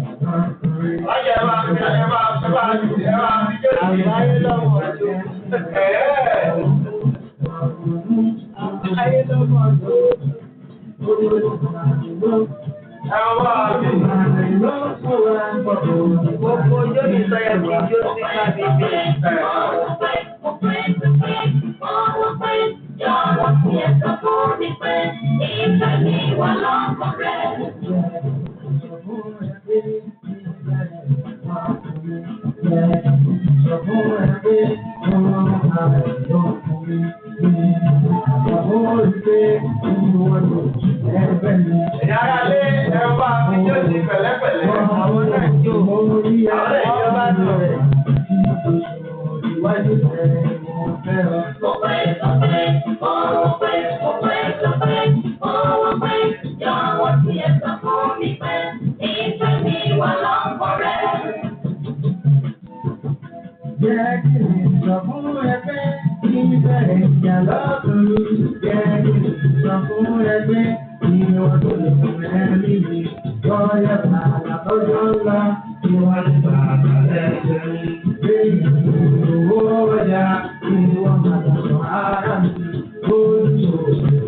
Láyé ẹ máa fi ẹ máa fi ẹ máa fi ẹ máa fi jẹ́ òsì. Àgbáyé lọ́mọ ọdún. Ẹ̀ẹ́. Àgbáyé lọ́mọ ọdún. Ẹ̀rọ bá a fi. Gbogbo ọjọ́ mi sọ yẹ kí ijó sí ká bíbí. Ẹ̀yin ará ilé ẹ̀rọ bá a fi jẹ́ òsì pẹ̀lẹ́pẹ̀lẹ́. Àwọn náà jó. Àwọn ìjọba bá nù rẹ̀. Jẹ́ kí n sọ fún ẹgbẹ́ ìbẹ̀rẹ̀ ìjà lọ́kùnrin. Jẹ́ kí n sọ fún ẹgbẹ́ ìwọ̀n tó lè fún ẹ̀mí mi. Lọ́yẹ̀ bàbá tọ́jọ́ ńlá, ìwọ̀n ní bàbá lẹ́sẹ̀ mi. Bí owó ọjà, ìwọ̀n bàbá sọ ara mi. Ojú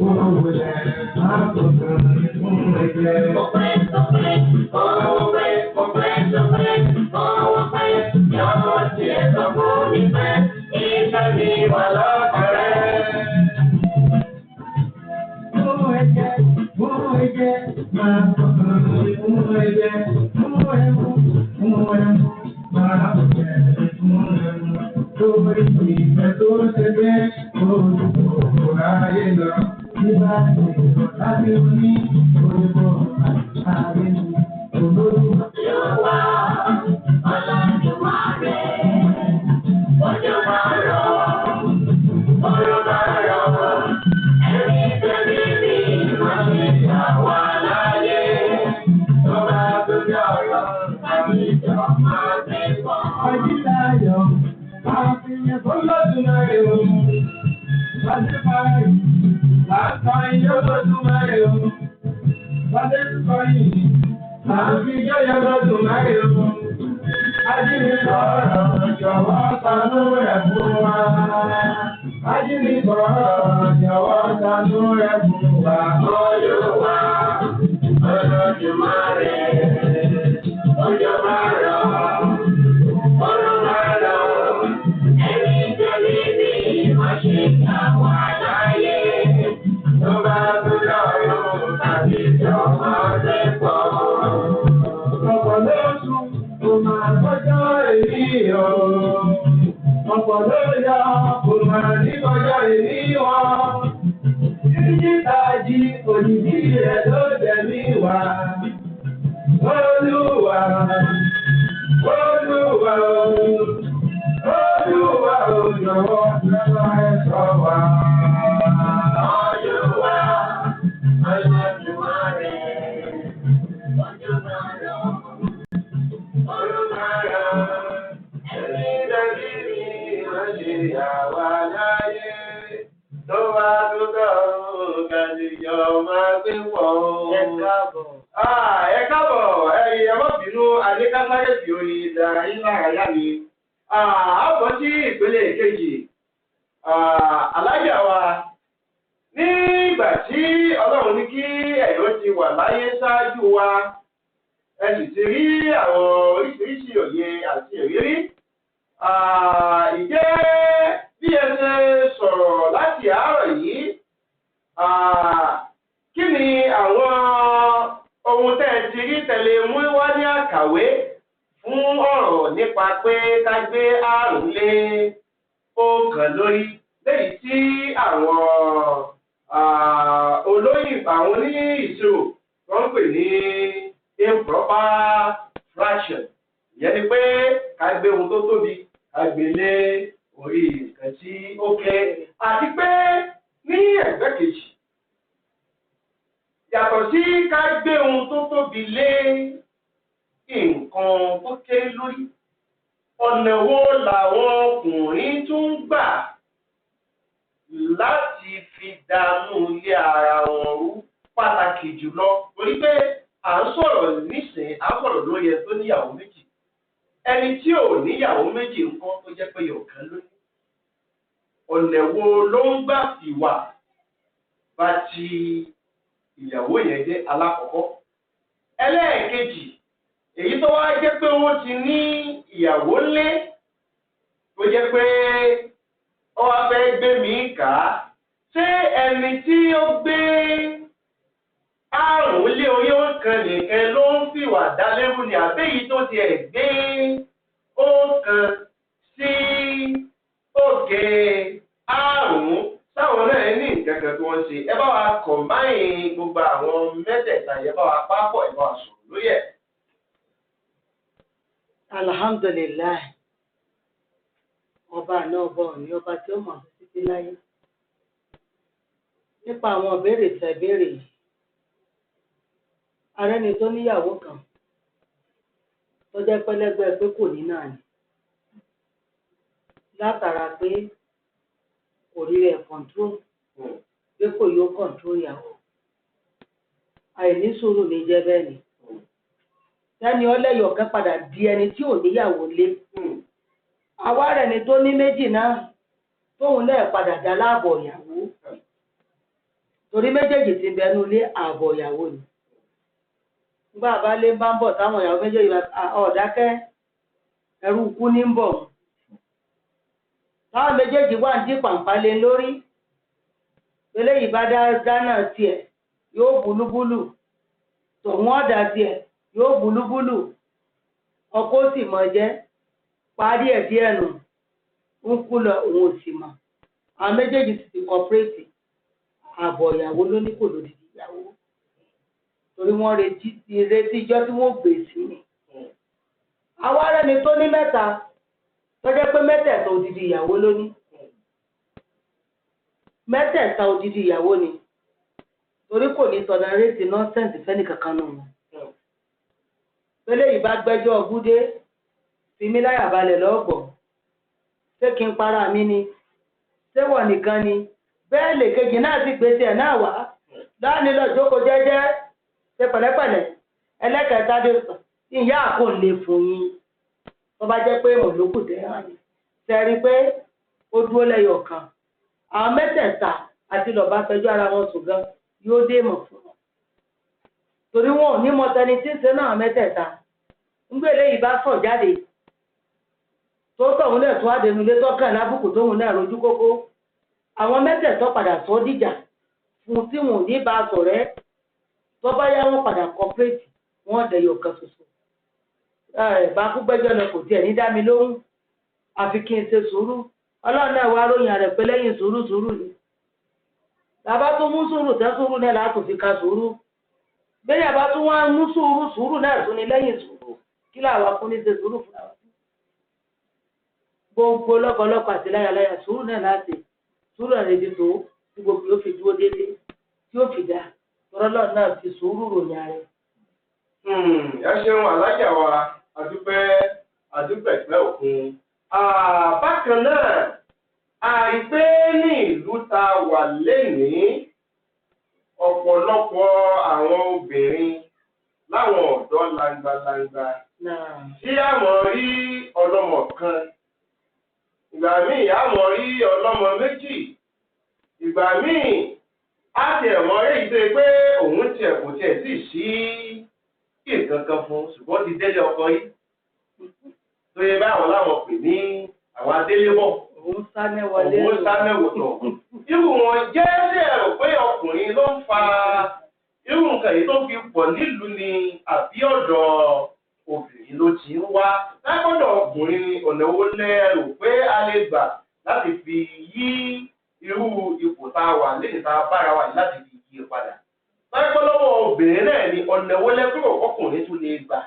òwò wọlé, má kò tán fún ẹgbẹ́. Fún ẹ̀jẹ̀, fún ẹ̀jẹ̀, máa kọ̀ọ̀kan fún ẹ̀jẹ̀, fún ẹ̀mú, fún ẹ̀mú, máa bẹ̀rẹ̀ fún ẹ̀mú. Lórí ìfẹ́ tó ṣe bẹ́ẹ̀, olùkọ́ ayé lọ. Nígbà tí láti ní orúkọ àti olórúkọ. Ajíláyọ̀, àfihàn tó lọ́dúnmáre o. Bàdé báyìí, láǹkọ̀yìn yóò lọ́dúnmáre o. Bàdé kọ̀yìn, láǹfi yóò lọ́dúnmáre o. Ajínigbọ̀rọ̀ jọ̀wọ́ ṣàánú rẹ̀ fún wa. Ajínigbọ̀rọ̀ jọ̀wọ́ ṣàánú rẹ̀ fún wa. Olúwa, Olódùmarè, òjò máa rọ̀. Ọ̀pọ̀ ló yọ, kò mà ní kọjá èmi wọn. Jíjí tají, òjijì rẹ̀ ló jẹ̀mí wá. Olúwa, Olúwa, Olúwa, ó jọ̀wọ́ lọ́wọ́ ẹ sọ wá. Olúwa, Olódùmarè, Ojúmọ́rọ̀, Olùmọ̀ràn, ẹni dàbí mi má ṣe yà wá láyé. Tó bá tó dọ̀rùn, kàdìjọ máa gbé pọ̀. Ẹ káàbọ̀. Ẹ káàbọ̀, ẹ̀yin ẹ má bínú, Adékásáré fi orin ìdárayá lárayá ni. A bọ́ sí ìpele kejì. Alájà wa, nígbà tí Ọlọ́run ní kí ẹ̀yọ́ ti wà láyé ṣáájú wa, ẹ sì ti rí àwọn oríṣiríṣi òye àti ìrírí. Ìjẹ́ bí ẹ ṣe sọ̀rọ̀ láti àárọ̀ yìí, kí ni àwọn ohun tẹ́ ẹ ti rí tẹ̀lé mú wá ní àkàwé fún ọ̀rọ̀ nípa pé ká gbé àrùn lé ọ̀kan lórí léyìí tí àwọn olóyìn àwọn oní ìṣirò wọ́n ń pè ní improper fraction? Ìyẹn ni pé ká gbé ohun tó tóbi, ká gbé lé orí nǹkan tí ó kéré. Àti pé ní ẹ̀gbẹ́ kejì, yàtọ̀ sí ká gbé ohun tó tóbi lé nǹkan tó kéré lórí, ọ̀nà wo làwọn ọkùnrin tún ń gbà láti fi dànù ilé ara wọn rú, pàtàkì jùlọ torí pé à ń sọ̀rọ̀ nísìnyí, à ń sọ̀rọ̀ lórí ẹ tó níyàwó méjì, ẹni tí ò níyàwó méjì ńkọ́, tó jẹ́ pé ọ̀kan ló ní, ọ̀nà wo ló ń gbà fìwà bá ti ìyàwó yẹn jẹ́? Alákọ̀ọ́kọ́. Ẹlẹ́ẹ̀kejì, èyí tó wá jẹ́ pé wọ́n ti ní ìyàwó lé, tó jẹ́ pé ó wá fẹ́ gbé mi kà á, ṣé ẹni tí ó gbé àrùn lé orí ọ̀kan nìkan ló ń fìwà dá lérú ni, àbí èyí tó tiẹ̀ gbé ọ̀kan sí òkè àrùn, sáwọn náà ní nǹkan kan tí wọ́n ṣe? Ẹ bá wa kọ̀máìn gbogbo àwọn mẹ́tẹ̀ẹ̀ta yẹn, bá wa pápọ̀, ẹ bá wa sọ̀rọ̀ lórí ẹ̀. Alhamdulillahi, ọba àná, ọba òní, ọba tí ó mọ̀ títí láyé. Nípa àwọn ìbéèrè tẹ́ béèrè yìí, arẹ́ni tó níyàwó kan tó jẹ́ pẹ́lẹ́gbẹ́ pé kò ní náà ni, látara pé kò rí rẹ̀ control, pé kò yóò control ìyàwó. Àìní sùúrù ní jẹ́ bẹ́ẹ̀ ni. Tẹ́ni ọlẹ́yọ̀kan padà di ẹni tí ò níyàwó lé. Àwa rẹ̀ ni tó ní méjì náà, tóun náà padà dá láàbọ̀ ìyàwó, torí méjèèjì ti bẹnu lé, ààbọ̀ ìyàwó ni. Nígbà bá lé bá ń bọ̀, táwọn ìyàwó méjèèjì bá ọ̀dákẹ́, ẹrú ikú ní ń bọ̀. Táwọn méjèèjì wà ní pàǹpá lé lórí, eléyìí bá dáná tiẹ̀, yóò búlúbúlù, tòun ọ̀dà tiẹ̀, yóò búlúbúlù, ọkọ ó sì mọ̀ jẹ́ parí ẹ̀ díẹ̀ nù, ń kú lọ, òun ò sì mọ̀. Àwọn méjèèjì sì ti cooperate. Ààbọ̀ ìyàwó ló ní, kò lòdì ìyàwó, torí wọ́n retí retí ijọ́ tí wọ́n gbé sí ni. Àwa rẹ́ni tó ní mẹ́ta, tó jẹ́ pé mẹ́tẹ̀ẹ̀ta odidi ìyàwó ló ní. Mẹ́tẹ̀ẹ̀ta odidi ìyàwó ni, torí kò ní tolerate nonsense fẹ́ni kankan nù wọn. Eléyìí bá gbẹ́jọ́ ọgúdé, fi mí láyà balẹ̀ lọ́gbọ̀ọ́, ṣé kí n para mi ni? Ṣé wọ̀ nìkan ni? Bẹ́ẹ̀ lè kejì náà sì gbé tiẹ̀ náà wá láàánú lọ, jókòó jẹ́jẹ́, ṣe pẹ̀lẹ́pẹ̀lẹ́. Ẹlẹ́kẹ̀ẹ́ta dé, ìyá àkó lè fún yín, tó bá jẹ́ pé mọ̀lókù tẹ́ hàn ní sẹ́rí pé ó dúró lẹ́yọ̀ kan. Àwọn mẹ́tẹ̀ẹ̀ta àti lọ́ba fẹjọ́ ara wọn sùn gan, yóò dé mọ̀ fún wọn, torí wọn ò ní mọ tẹni tí ń ṣe náà. Mẹ́tẹ̀ẹ̀ta ńgbé eléyìí bá sọ̀ jáde, tó tọ̀hún náà tún àdénulé tọ́kàn lábùkù, tóhun náà rojú kókó, àwọn mẹ́tẹ̀ẹ̀tọ́ padà sọ dìjà fún tí wọn ò ní bá a sọ̀rẹ́. Tó bá yá, wọn padà cooperate, wọn dẹ̀yọ̀ kan ṣoṣo. Ẹ bá kú gbẹ́jọ́ lọ, kò tiẹ̀ ní dá mi lóhùn, àfi kí n ṣe sùúrù. Ọlọ́run náà wá ròyìn rẹ̀ pé lẹ́yìn sùúrù sùúrù ni. Bàbá tó mú sùúrù tẹ́ sùúrù náà látò fi ka sùúrù. Bẹ́ẹ̀ bá tún wá mú sùúrù sùúrù náà tún ni lẹ́yìn sùúrù. Kí làwa fún ní ṣe sùúrù fún wa? Gbogbo lọ́kọlọ́kọ àti láyaláya sùúrù náà láti sùúrù rẹ̀ ti tó tí gbogbo yóò fi dúró déédéé tí yóò fi dá tọ́lọ́ náà fi sùúrù ròyìn rẹ̀. Ẹ ṣeun alájà wa, àdúpẹ́ àdúpẹ̀pẹ́ òkun. Bákan náà, àìpé ní ìlú tá a wà lénìí, ọ̀pọ̀lọpọ̀ àwọn obìnrin láwọn ọ̀dọ́ langbalangba tí àwọn rí ọlọ́mọ kan, ìgbà míì àwọn rí ọlọ́mọ méjì, ìgbà míì á tiẹ̀ mọ èyí tó yẹ pé òun tiẹ̀ kò tiẹ̀ sì sí nǹkan kan fún, ṣùgbọ́n ti délé ọkọ yìí tó yẹ báwọn láwọn pè ní àwọn adélébọ̀. Òun sáré wọlé. Òun sáré wọ̀tọ̀. Irú wọn jẹ́ ṣé ẹ rò pé ọkùnrin ló ń fa irú nǹkan yìí tó fi pọ̀ nílùú ni àbí ọ̀dọ̀ obìnrin ló ti ń wá? Lágbọ́dọ̀ ọkùnrin ni ọ̀nà wo lẹ rò pé a lè gbà láti fi yí irú ipò tá a wà lẹ́yìn tá a bára wa yìí láti fi yí padà? Lágbọ́dọ̀ obìnrin náà ni ọ̀nà wo lẹ kúrò ọkùnrin tún lè gbà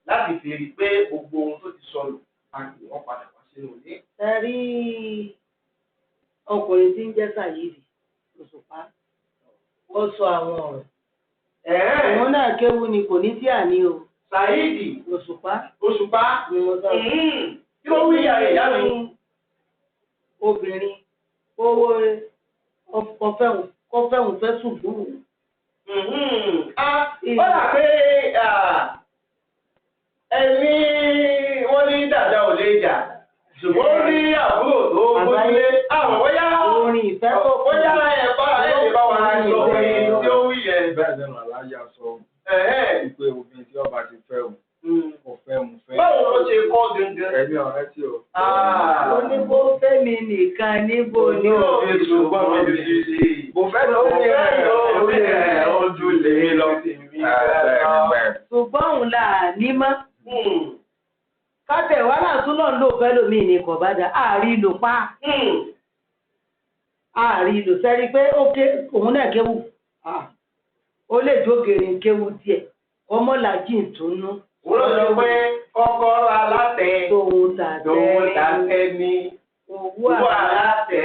láti fi rí i pé gbogbo ohun tó ti sọnù a kì wọ́n padà wá sínú ilé. Ẹ rí ọkùnrin tí ń jẹ́ Saheed Òṣùpá, ó sọ àwọn ọ̀rọ̀. Òun náà kéwu ni kò ní tí à ní o. Saheed Òṣùpá. Òṣùpá. Ni mo sọ. Kí ló wí ìyá rẹ̀ ìyá mi? Obìnrin owó kọfẹ́hùn fẹ́ sùúrù. Ó dà pé ẹni wọ́n ní dàda ò lè jà, ṣùgbọ́n ó ní àbúrò tó gbójúlé. Àwọn bóyá orin ìfẹ́ tó bóyá ẹ bá ẹ lè bá wa sọ orin tí ó wí yẹn. Bẹ́ẹ̀ ni alájà sọ wípé obìnrin tí ọba ti fẹ́ o, kò fẹ́ òun fẹ́. Báwo ló ṣe kọ́ gangan? Ẹ̀mí ọ̀rẹ́ tí o. Ó ní kó fẹ́ mi nìkan níbo ni ó. Ṣùgbọ́n mi ti ṣe. Mo fẹ́ lórí ẹ̀ ojú lè lọ. Ṣùgbọ́n òun là ní mọ́. Kátẹ̀ wàhálà tún náà lò fẹ́ lómi ní kò bá dà àárí lò pa. Àárí lò sẹ́rí pé ó ké òun náà kéwù. Ó lè jógèrè kéwù díẹ̀. Ọmọlàjì ìtùnú. Òun ló sọ pé kọ́kọ́rọ́ alátẹ. Tòun tàtẹ́. Tòun tàtẹ́ ni. Owó Owó alátẹ.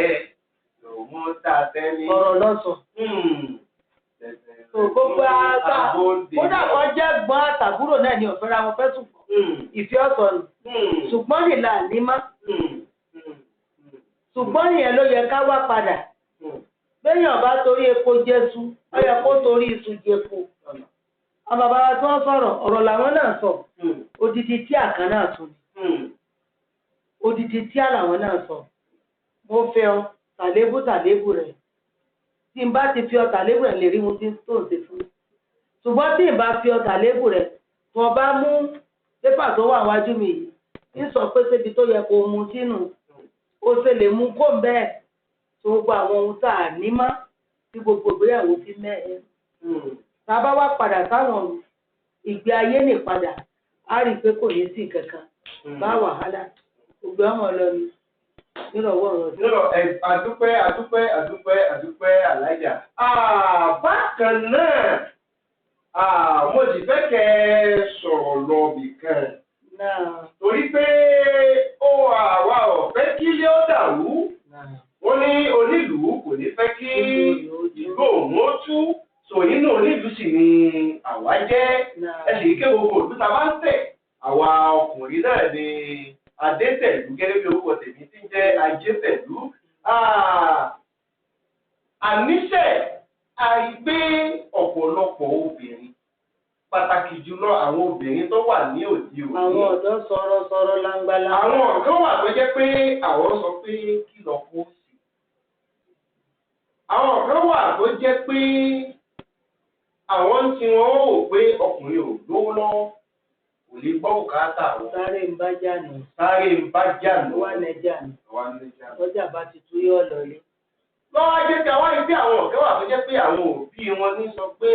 Tòun tàtẹ́ ni. Ọ̀rọ̀ lọ́sọ̀. Gbogbo àgbà kódà kan jẹ́ gbọ́n àtàbúrò náà ni ọ̀fẹ́ ra wọn fẹ́ sùn pọ̀. Ìfẹ́ ọ̀sọ̀ ni. Ṣùgbọ́n nìlà ní mọ́. Ṣùgbọ́n ìyẹn ló yẹ ká wá padà. Béèyàn bá torí epo jẹ́sú, ó yẹ kó torí iṣu jẹpo. Àwọn bàbá wa tí wọ́n sọ̀rọ̀, ọ̀rọ̀ làwọn náà sọ. Odidi tí àkàn náà tún ni. Odidi tí àlàwọn náà sọ. Mo fẹ́ ọ, tàlébù tàlébù rẹ̀. Tí n bá ti fi ọ tàlébù rẹ̀ lè rí ohun tí tó ń ṣe fún mi. Ṣùgbọ́n tí n bá fi ọ tàlébù rẹ̀, tí wọ́n bá mú pépà tó wà wájú mi yìí, ń sọ pé sébi tó yẹ kó mu sínú, ó ṣe lè mú kó bẹ́ẹ̀ tó gbogbo àwọn ohun tá a ní mọ́ tí gbogbo ìgbéyàwó fi mẹ́ẹ̀. Tá a bá wá padà sáwọn ìgbé ayé nì padà, á rí i pé kò ní sí kankan bá wàhálà gbogbo àwọn ọlọ́ni nírọ̀wọ́ ọ̀rọ̀ sí. Nírọ̀ ẹ̀ àdúpẹ́ àdúpẹ́ àdúpẹ́ àdúpẹ́ alájà. Bákan náà, mo sì fẹ́ kẹ́ ẹ sọ̀rọ̀ lọ bìkan. Torí pé ó àwa ò fẹ́ kí ilé ó dàrú. Wọ́n ní onílùú kò ní fẹ́ kí ìlú òun ó tú. Sò nínú onílùú sì ni àwa jẹ́. Ẹ sì ké gbogbo òlú ta bá ń tẹ̀. Àwa ọkùnrin náà ni Adétẹ̀lú gẹ́gẹ́ bí orúkọ tèmi tí ń jẹ́ Ajétẹ̀lú. Àníṣe àìgbé ọ̀pọ̀lọpọ̀ obìnrin pàtàkì jùlọ àwọn obìnrin tó wà ní òde òní. Àwọn ọ̀dọ́ sọ̀rọ̀ sọ̀rọ̀ langbalangba. Àwọn kan wà tó jẹ́ pé àwọn sọ pé kí lọ kó sí. Àwọn kan wà tó jẹ́ pé àwọn tí wọ́n wò pé ọkùnrin ò lówó lọ́wọ́ kò lè gbọ́ bùkátà wọn. Sáré ń bá jà nù. Sáré ń bá jà nù. Wà nẹ́jà nù. Lọ́jà bá ti tú yọ̀ lọ́lé. Lọ́wọ́ jẹ́ pé àwọn ibi àwọn ọ̀kẹ́ wà tó jẹ́ pé àwọn òbí wọn ní sọ pé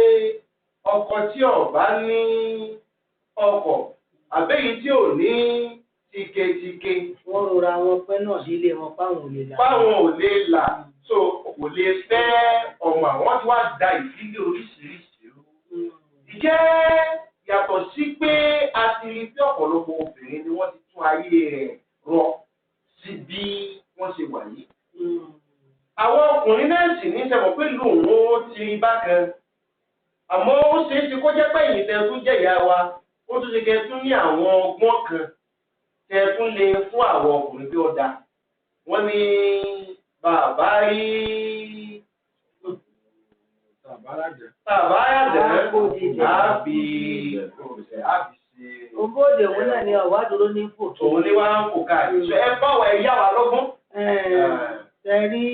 ọkọ tí ò bá ní ọkọ̀ àbẹ́yìí tí ò ní Tíketíke. Wọ́n rora wọn pẹ́ náà nílé wọn páwọn ò lè là. Báwọn ò lè là, so kò lè fẹ́ ọmọ àwọn tí wàá da ìdílé oríṣiríṣi rú. Ìjẹ́ yàtọ̀ sí pé a ti rí pé ọ̀pọ̀lọpọ̀ obìnrin ni wọ́n ti tún ayé rẹ̀ rọ sí bí wọ́n ṣe wà yìí. Àwọn ọkùnrin náà sì ní sẹ́wọ̀n pé lòun ó ti rí bákan. Àmọ́ ó ṣeé ṣe kó jẹ́ pé ẹ̀yin tẹ́ tún jẹ́ ìyá wa, ó tún ṣe kẹ́ tún ní àwọn ọgbọ́n kan tẹ́ tún lè fún àwọn ọkùnrin bí ó dáa. Wọ́n ní bàbá rí bàbá yàdẹ̀ àbí àbí ṣe. Òbóde òun náà ni ọ̀wá dúró ní fò. Òun ni wàá ń fò káàkiri. Ṣé ẹ bá wa ẹ yá wa lọ́gbọ́n? Ṣe rí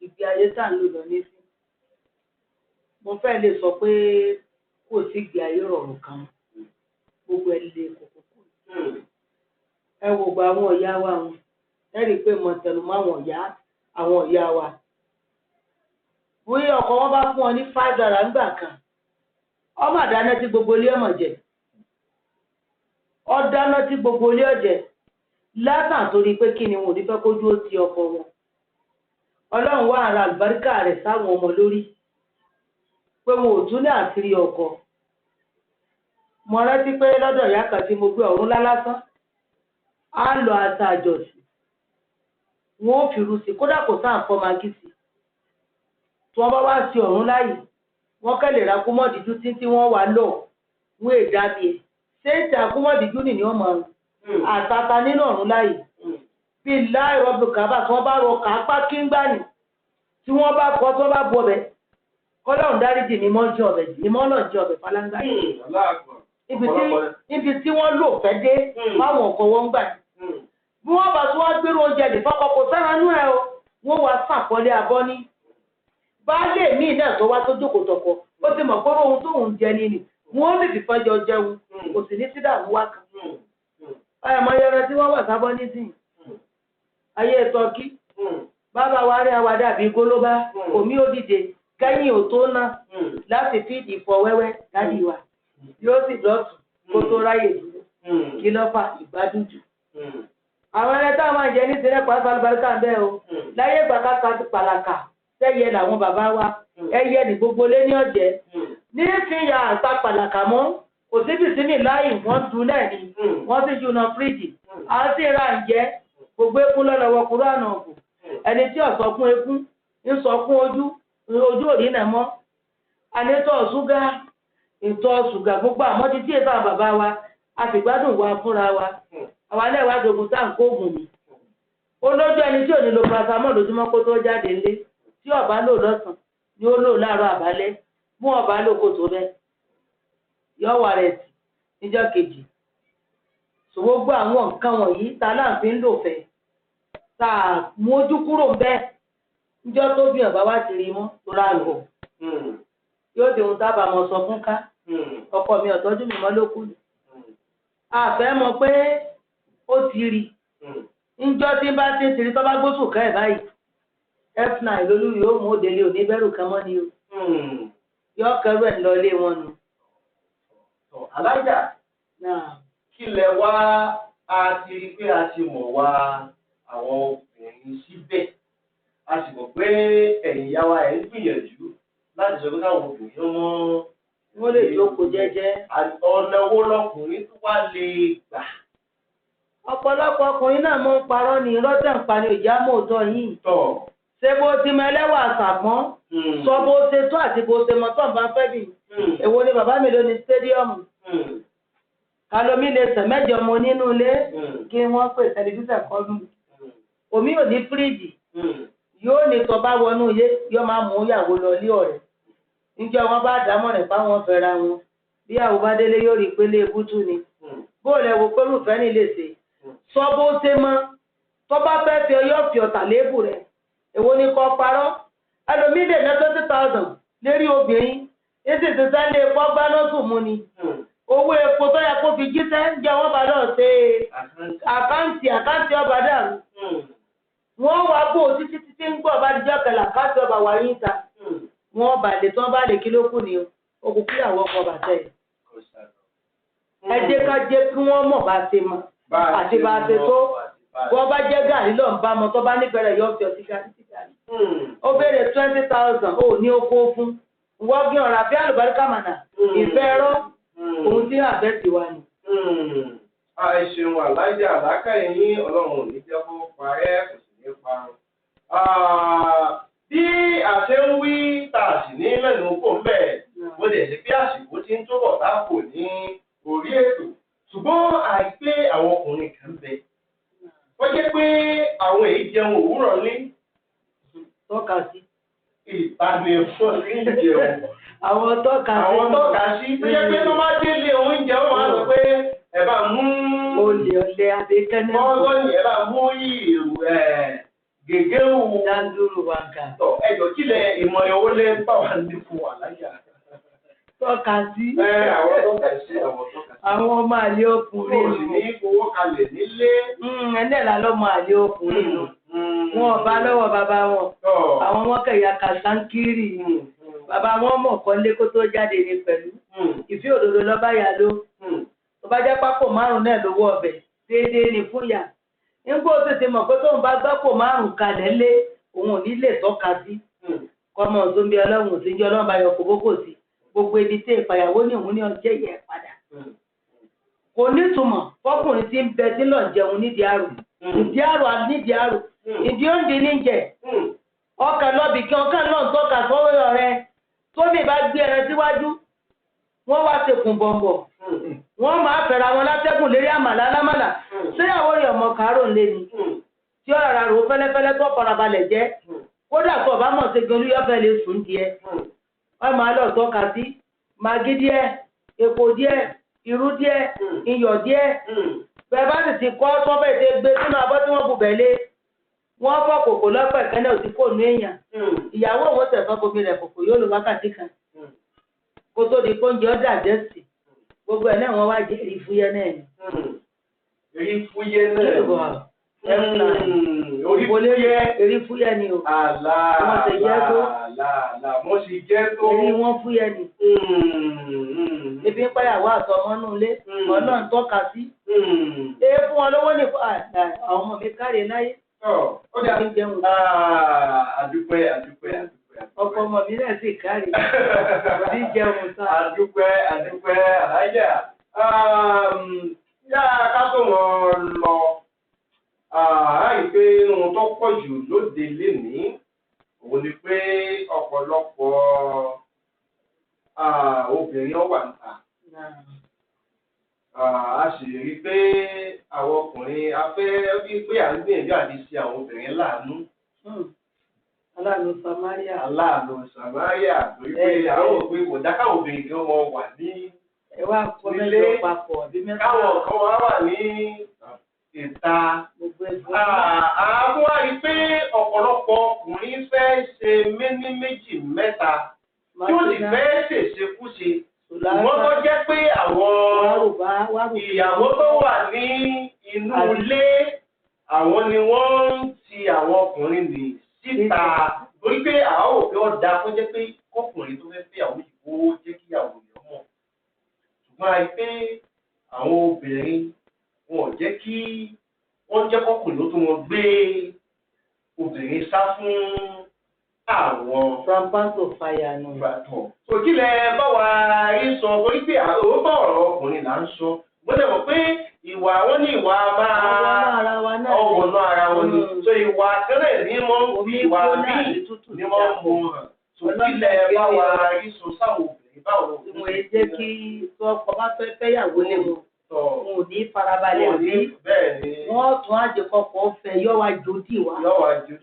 ìgbé ayé tá à ń lò lọ nísìn. Mo fẹ́ lè sọ pé kò sí ìgbé ayé rọrùn kan. Gbogbo ẹ lè kókókó. Ẹ wò gba àwọn ọ̀yá wa wọn. Ẹ rí i pé mo tẹnu mọ́ àwọn ọ̀yá wa. Bóyá ọkọ wọn bá fún ọ ní $5 ńgbà kan. Ọmọ àdáná tí gbogbo ilé ọmọ jẹ. Ọdáná tí gbogbo ilé ọjẹ. Látàn torí pé kí ni wọn ò ní fẹ́ kójú ó ti ọkọ wọn. Ọlọ́run wá ara àlùbáríkà rẹ̀ sáwọn ọmọ lórí. Pé wọn ò tún ní àṣírí ọkọ. Mo rántí pé lọ́dọ̀ ìyá kan tí mo gbé ọ̀run lá lásán. Á lọ ata àjọsìn. Wọn ò fi ru sí, kódà kò sáà fọ́ magí sí. Tí wọ́n bá wá sí ọ̀run láàyè, wọ́n kẹ́ lè ra kúmọ̀díjú títí wọ́n wà lọ, wọ́n èdè àbí ẹ̀. Ṣé ìta kúmọ̀díjú nìyí wọ́n máa ń àtàtà nínú ọ̀run láàyè? Bí láì rọ́bì kábà tí wọ́n bá rọ kápá kíngbà nì, tí wọ́n bá kọ́ tí wọ́n bá bu ọbẹ̀, kọ́lọ́run dáríjì ni mọ́ ń jẹ ọbẹ̀, ìmọ̀ náà jẹ ọbẹ̀ falángá. Ibi tí wọ́n lò fẹ́ dé, báwọn ọkọ̀ wọn ń gbà. Bí wọ́n bá tún wá gbérú oúnjẹ nì fọ́kọ kò sára nú ẹ o, wọ́n wá sàkọ́lé abọ́ ní. Baálé mi náà tó wá tó jókòó tọkọ, ó ti mọ̀ pé ohun tóun jẹ ni nì, wọ́n lè fìfọ́ jọ jẹun, kò sì ní sídàmú wá kan. Ọ̀yàmọ̀ yẹrẹ tí wọ́n wà sábọ́ nísìnyí. Ayé tọ́kí, bàbá wa rí àwa dàbí gólóbá, omi ó dìde, kẹ́yìn ò tó ná láti fi ìfọ̀ wẹ́wẹ́ dádì wa. Yóò sì dọ̀tún kó tó ráyè dúró. Kí ló fà ìgbádùn jù? Àwọn ẹni táwọn máa jẹ ní sílẹ̀ pàápàá àlùbáríkà ń bẹ́ o. Láyé ìgbà ká pàlàkà sẹ́yẹ làwọn bàbá wa, ẹyẹ ní gbogbo lé ní ọ̀jẹ̀. Nísìnyí àgbà pàlàkà mọ́, kò síbi sími láì wọ́n dun náà ni, wọ́n sì júná fíríjì. À ń sì ra ǹjẹ́ gbogbo eku lọ́lọ́wọ́ kúrò àná ọ̀gùn. Ẹni tí ò sọ fún eku ń sọ fún ojú, ojú òrí náà mọ́. Àlétọ̀ ṣúgà, ìtọ̀ ṣúgà gbogbo àmọ́ títí èso àwọn bàbá wa, a sì gbádùn wa fúnra wa. Àwa náà wá dogun tá à ń kó oògùn mi. Olójú ẹni tí ò ní lo paracetamol lójúmọ́ kó tó jáde ńlé. Tí ọba lò lọ́sàn-án ni ó lò láàárọ̀ àbálẹ́, mú ọba lò kó tó bẹ́ẹ̀. Yọ wà rẹ̀ tì níjọ́ kejì. Sọ gbogbo àwọn nǹkan wọ̀nyí ta láǹfin ń lò fẹ́. Tá a mójú kúrò ń bẹ́ẹ̀. Níjọ́ tó bí ọba wá ti rí mọ́ tó rà lọ. Yóò di ohun tábà mọ sọ fún ká. Ọkọ mi ọ̀tọ́jú mi mọ́ ló kù. A fẹ́ mọ̀ pé ó ti rí. Níjọ́ tí bá ti rí tó bá gbósùn ká ẹ̀ báyìí. F9 lolú yóò mú òdèlé òní bẹ́rù kan mọ́ ni o. Yọ kẹrù ẹ̀ lọ ilé wọn nù. Alájà, kí lẹ wá a ti rí pé a ti mọ̀ wá àwọn obìnrin síbẹ̀. A sì mọ̀ pé ẹ̀yin ìyá wa ẹ̀ ń gbìyànjú láti sọ pé káwọn obìnrin mọ́. Wọ́n lè jókòó jẹ́jẹ́. Ọ̀nà wo lọkùnrin tó wá lè gbà? Ọ̀pọ̀lọpọ̀ ọkùnrin náà mọ̀ ń parọ́ ní rọ́tẹ̀ ń pa ni ìjà mọ́tò yìí. Ṣé bó ti mọ ẹlẹ́wà àṣàpọ́n? Sọ bó ṣe tó àti bó ṣe mọ tó ń bá fẹ́ bì. Èwo ni bàbá mi ló ní stadium? Kalomi lè sẹ̀ mẹ́jọ mọ nínú ilé kí wọ́n pè tẹlifíṣàn kọ́dún. Omi ò ní fíríjì. Yóò ní tọ́ bá wọnú ilé, yóò máa mú ìyàwó lọ ilé ọ̀rẹ́. Níjọ́ wọn bá dámọ̀ràn fáwọn fẹ́ra wọn. Bí àwọn bá délé yóò rí pélé ebútú ni. Bóòlù ẹ̀wò pẹ́rùfẹ́ ní lè ṣe. Sọ bó ṣe mọ. Tọ́ bá fẹ́ fi ọyọ́ fi ọ̀tà léèbù rẹ̀. Èwo ni kò parọ́? Ẹlòmíì lè ná 20,000 lérí obìnrin. Èsì ìsinsẹ́ lé epo gbaná sùn mú ni. Owó epo tó yẹ kó fi jíṣẹ́ ń jẹ́ wọ́n bá lọ ṣe àkáǹtì ọba dàrú. Wọ́n wá bò títí títí ń gbọ́ ọba díjọ́ kẹlẹ̀ àkáǹtì ọba wà yín ta. Wọ́n bà lè tí wọ́n bá lè kí ló kù ni o. Okùn kíyàwó ọkọ̀ bàtẹ́. Ẹ jẹ́ ká jẹ́ kí wọ́n mọ̀ bá ṣe mọ̀. Àti bá a ṣe tó. Wọ́n bá jẹ́ gàrí lọ́n bá mọ tó bá nífẹ̀ẹ́ rẹ̀ yóò fi ọtí gàrí sí gàrí. Ó béèrè 20,000 ó ní oko fún. Wọ́n gbé ọ̀rọ̀ àbí àlùbáríkà mànà. Ìfẹ́ ẹ̀rọ ohun tí àbẹ́ ti wà ní. Ẹ ṣeun alájà, àlákàyè yín Ọlọ́run ò ní jẹ́ kó parẹ́, kò sì ní parun. Bí a ṣe ń wí tá a sì ní mẹ́nu kò ń bẹ̀, bó lè ṣe pé àsìkò tí ń túbọ̀ tá kò ní orí ètò, ṣùgbọ́n àìpé àwọn ọkùnrin kan bẹ. Wọ́n jẹ́ pé àwọn èyí jẹun òwúrọ̀ ní Tọ́ka sí. Ìbánifọ́ ní jẹun. Àwọn tọ́ka sí. Àwọn tọ́ka sí tó jẹ́ pé tó bá délé oúnjẹ, wọ́n máa sọ pé ẹ bá mú Olè ọ̀lẹ abẹ́kẹ́nẹ́. Bọ́ọ̀lù ẹ bá mú ìrù ẹ̀ gègé wù. Danduru wàǹkà. Tọ́ ẹjọ́ kílẹ̀ ìmọ̀ owó lé bá wà ní fún wa láyà. Tọ́ka sí. Ẹ àwọn tọ́ka sí, àwọn tọ́ka sí. Àwọn ọmọ àlè ọkùnrin. Kò sì ní fowó kalẹ̀ nílé. Ẹnẹ́ là lọ́mọ àlè ọkùnrin nù. Wọn ò bá lọ́wọ́ bàbá wọn. Àwọn wọn kẹ̀yà kàṣánkírì. Bàbá wọn mọ̀ kọ́lé kó tó jáde ní pẹ̀lú. Ìfẹ́ òdodo lọ́ba yà ló. Tó bá jẹ́ pákó 5 náà lówó ọbẹ̀. Déédéé ni fún yà. Nígbà ó tètè mọ̀ pé tóun bá gbápò 5 kalẹ̀ lé, òun ò ní lè tọ́ka sí. Kọ́mọ tó ń bí Ọlọ́run ò sí ń jẹ́ Ọlọ́run bá yọ kòbókò sí. Gbogbo ibi tí ìpàyàwó ní òun ní ọjọ́ yẹ padà. Kò nítumọ̀ fọkùnrin tí ń bẹ tí lọ jẹun nídìí àrò. Ìdí àrò nídìí àrò. Ìdí oúnjẹ ní jẹ. Ọkàn lọ́bì kí ọkàn náà ń tọ́ka sọ́wọ́ rẹ. Tómi bá gbé ẹran síwájú, wọ́n wá sekùn bọ̀m̀bọ̀. Wọ́n máa fẹ̀ra wọn látẹ́gùn lérí àmàlà alámàlà. Séyàwó rẹ̀ ọmọ kàárò ń lé ni. Tí ó rárá rò fẹ́lẹ́fẹ́lẹ́ tó farabalẹ̀ jẹ́. Kódà tó ọba mọ̀ ṣe gan olúyọ́fẹ́ lè sùn díẹ̀. Wọ́n máa lọ tọ́ka sí màgí díẹ̀, epo díẹ̀, irú díẹ̀, iyọ̀ díẹ̀. Bẹ́ẹ̀ bá sì ti kọ́ tó bẹ́ẹ̀ ṣe gbé sínú abọ́ tí wọ́n bu bẹ̀ lé. Wọ́n fọ́ kòkò lọ́pẹ̀ kẹ́lẹ́ ò ti kò nú èèyàn. Ìyàwó òun tẹ̀sán bomi rẹ̀ kòkò yóò lo wákàtí kan. Kó tó di pé oúnjẹ ọ̀dà jẹ́ sí. Gbogbo ẹ̀ náà wọ́n wá jẹ́ èrí fúyẹ́ náà ni. Èrí fúyẹ́ náà. Orí fúyẹ́. Èrí fúyẹ́ ni o. Àlà Wọ́n ṣe jẹ́ tó. àlà àlà wọ́n ṣe jẹ́ tó. Èrí wọn fúyẹ́ ni. Ebi ń pàyàwó àtọmọ́ nù ilé. Ọlọ́run tọ́ka sí. Ee fún wọn lówó nìkan àwọn ọmọ mi káre láyé. Ó dà Ebi ń jẹun. Àdúpẹ́ àdúpẹ́ àdúpẹ́. Ọkọ ọmọ mi náà sì káre. Ebi ń jẹun sá. Àdúpẹ́ àdúpẹ́ àlájà. Yá ká tó wọn lọ. A rí pé ohun tó pọ̀ jù lóde lénìí òun ni pé ọ̀pọ̀lọpọ̀ obìnrin ó wà níta. A sì rí i pé àwọn ọkùnrin a fẹ́ bí pé à ń gbìyànjú àti ṣe àwọn obìnrin láàánú. Aláàánú Samaria. Aláàánú Samaria torí pé àwọn òpin kò dá káwọn obìnrin kan wọn wà ní Ẹ wá kọ́ mẹ́jọ papọ̀ àbí mẹ́fà. Káwọn kan wá wà ní ìta. Gbogbo ẹ̀fọ́. Àwọn wá rí i pé ọ̀pọ̀lọpọ̀ ọkùnrin fẹ́ ṣe méní méjì mẹ́ta tí ó sì fẹ́ ṣèṣekúṣe. Wọ́n tó jẹ́ pé àwọn ìyàwó tó wà ní inú ilé àwọn ni wọ́n ń ti àwọn ọkùnrin nì síta torí pé àwọn òfin ọ̀dà kó jẹ́ pé kọkùnrin tó fẹ́ fẹ́ àwọn yìí kó jẹ́ kí ìyàwó rẹ̀ mọ̀. Ṣùgbọ́n a rí pé àwọn obìnrin wọn ò jẹ́ kí wọ́n jẹ́ kọkùnrin ó tún wọn gbé obìnrin sá fún àwọn. From pan to fire nù. Ìbàdàn. Òkìlẹ̀ bá wa rí sọ torí pé òótọ́ ọ̀rọ̀ ọkùnrin là ń sọ. Mo lè mọ̀ pé ìwà wọn ní ìwà máa ọwọ́nú ara wọn ni. So ìwà tẹ́lẹ̀ ní mọ́ ń fi ìwà míì ní mọ́ ń mú hàn. Òkìlẹ̀ bá wa rí sọ sáwọn obìnrin báwo. Ìwọ̀n ẹ jẹ́ kí ọkọ bá fẹ́ fẹ́yàwó lé wọn. Wọn ò ní farabalẹ̀ àbí wọ́n tún àjẹkọ̀kọ̀ fẹ́ yọ wá jòdì wá.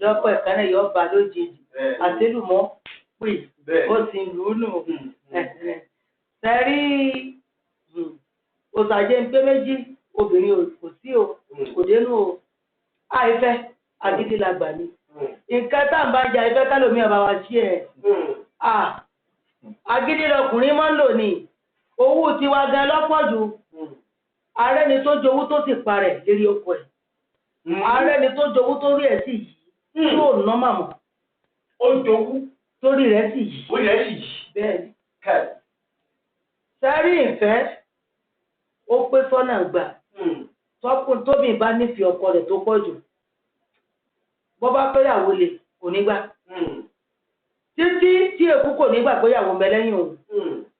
Lọ́pọ̀ ìkànnì yọ bá lójijì. Àtẹlùmọ́ pè ó sì lù ú nù. Sẹ́rí òṣàjẹ́ ń pé méjì obìnrin kò sí o, kò dénú o. Àìfẹ́ agídí la gbà ní. Nǹkan tá à ń bá jà ìfẹ́ kálòmí ọba wa sí ẹ̀. Agídí lọkùnrin máa ń lò ní. Owó tiwa gan lọ́pọ̀ jù. Ààrẹ ni tó jowú tó sì parẹ̀ lérí ọkọ ẹ̀. Ààrẹ ni tó jowú tó rí ẹ̀ sì yìí. Tí ò ná màmá. Ó jowú. Torí rẹ̀ sì yìí. Orí rẹ̀ sì yìí. Bẹ́ẹ̀ni. Sẹ́rí ìfẹ́ ó pé sọ́nà gbà. Tọkùn tóbi bá nífẹ̀ẹ́ ọkọ rẹ̀ tó pọ̀ jù, bọ́ bá fẹ́yàwó lè kò ní gbà. Títí tí èkú kò ní gbà péyàwó ń bẹ lẹ́yìn òun.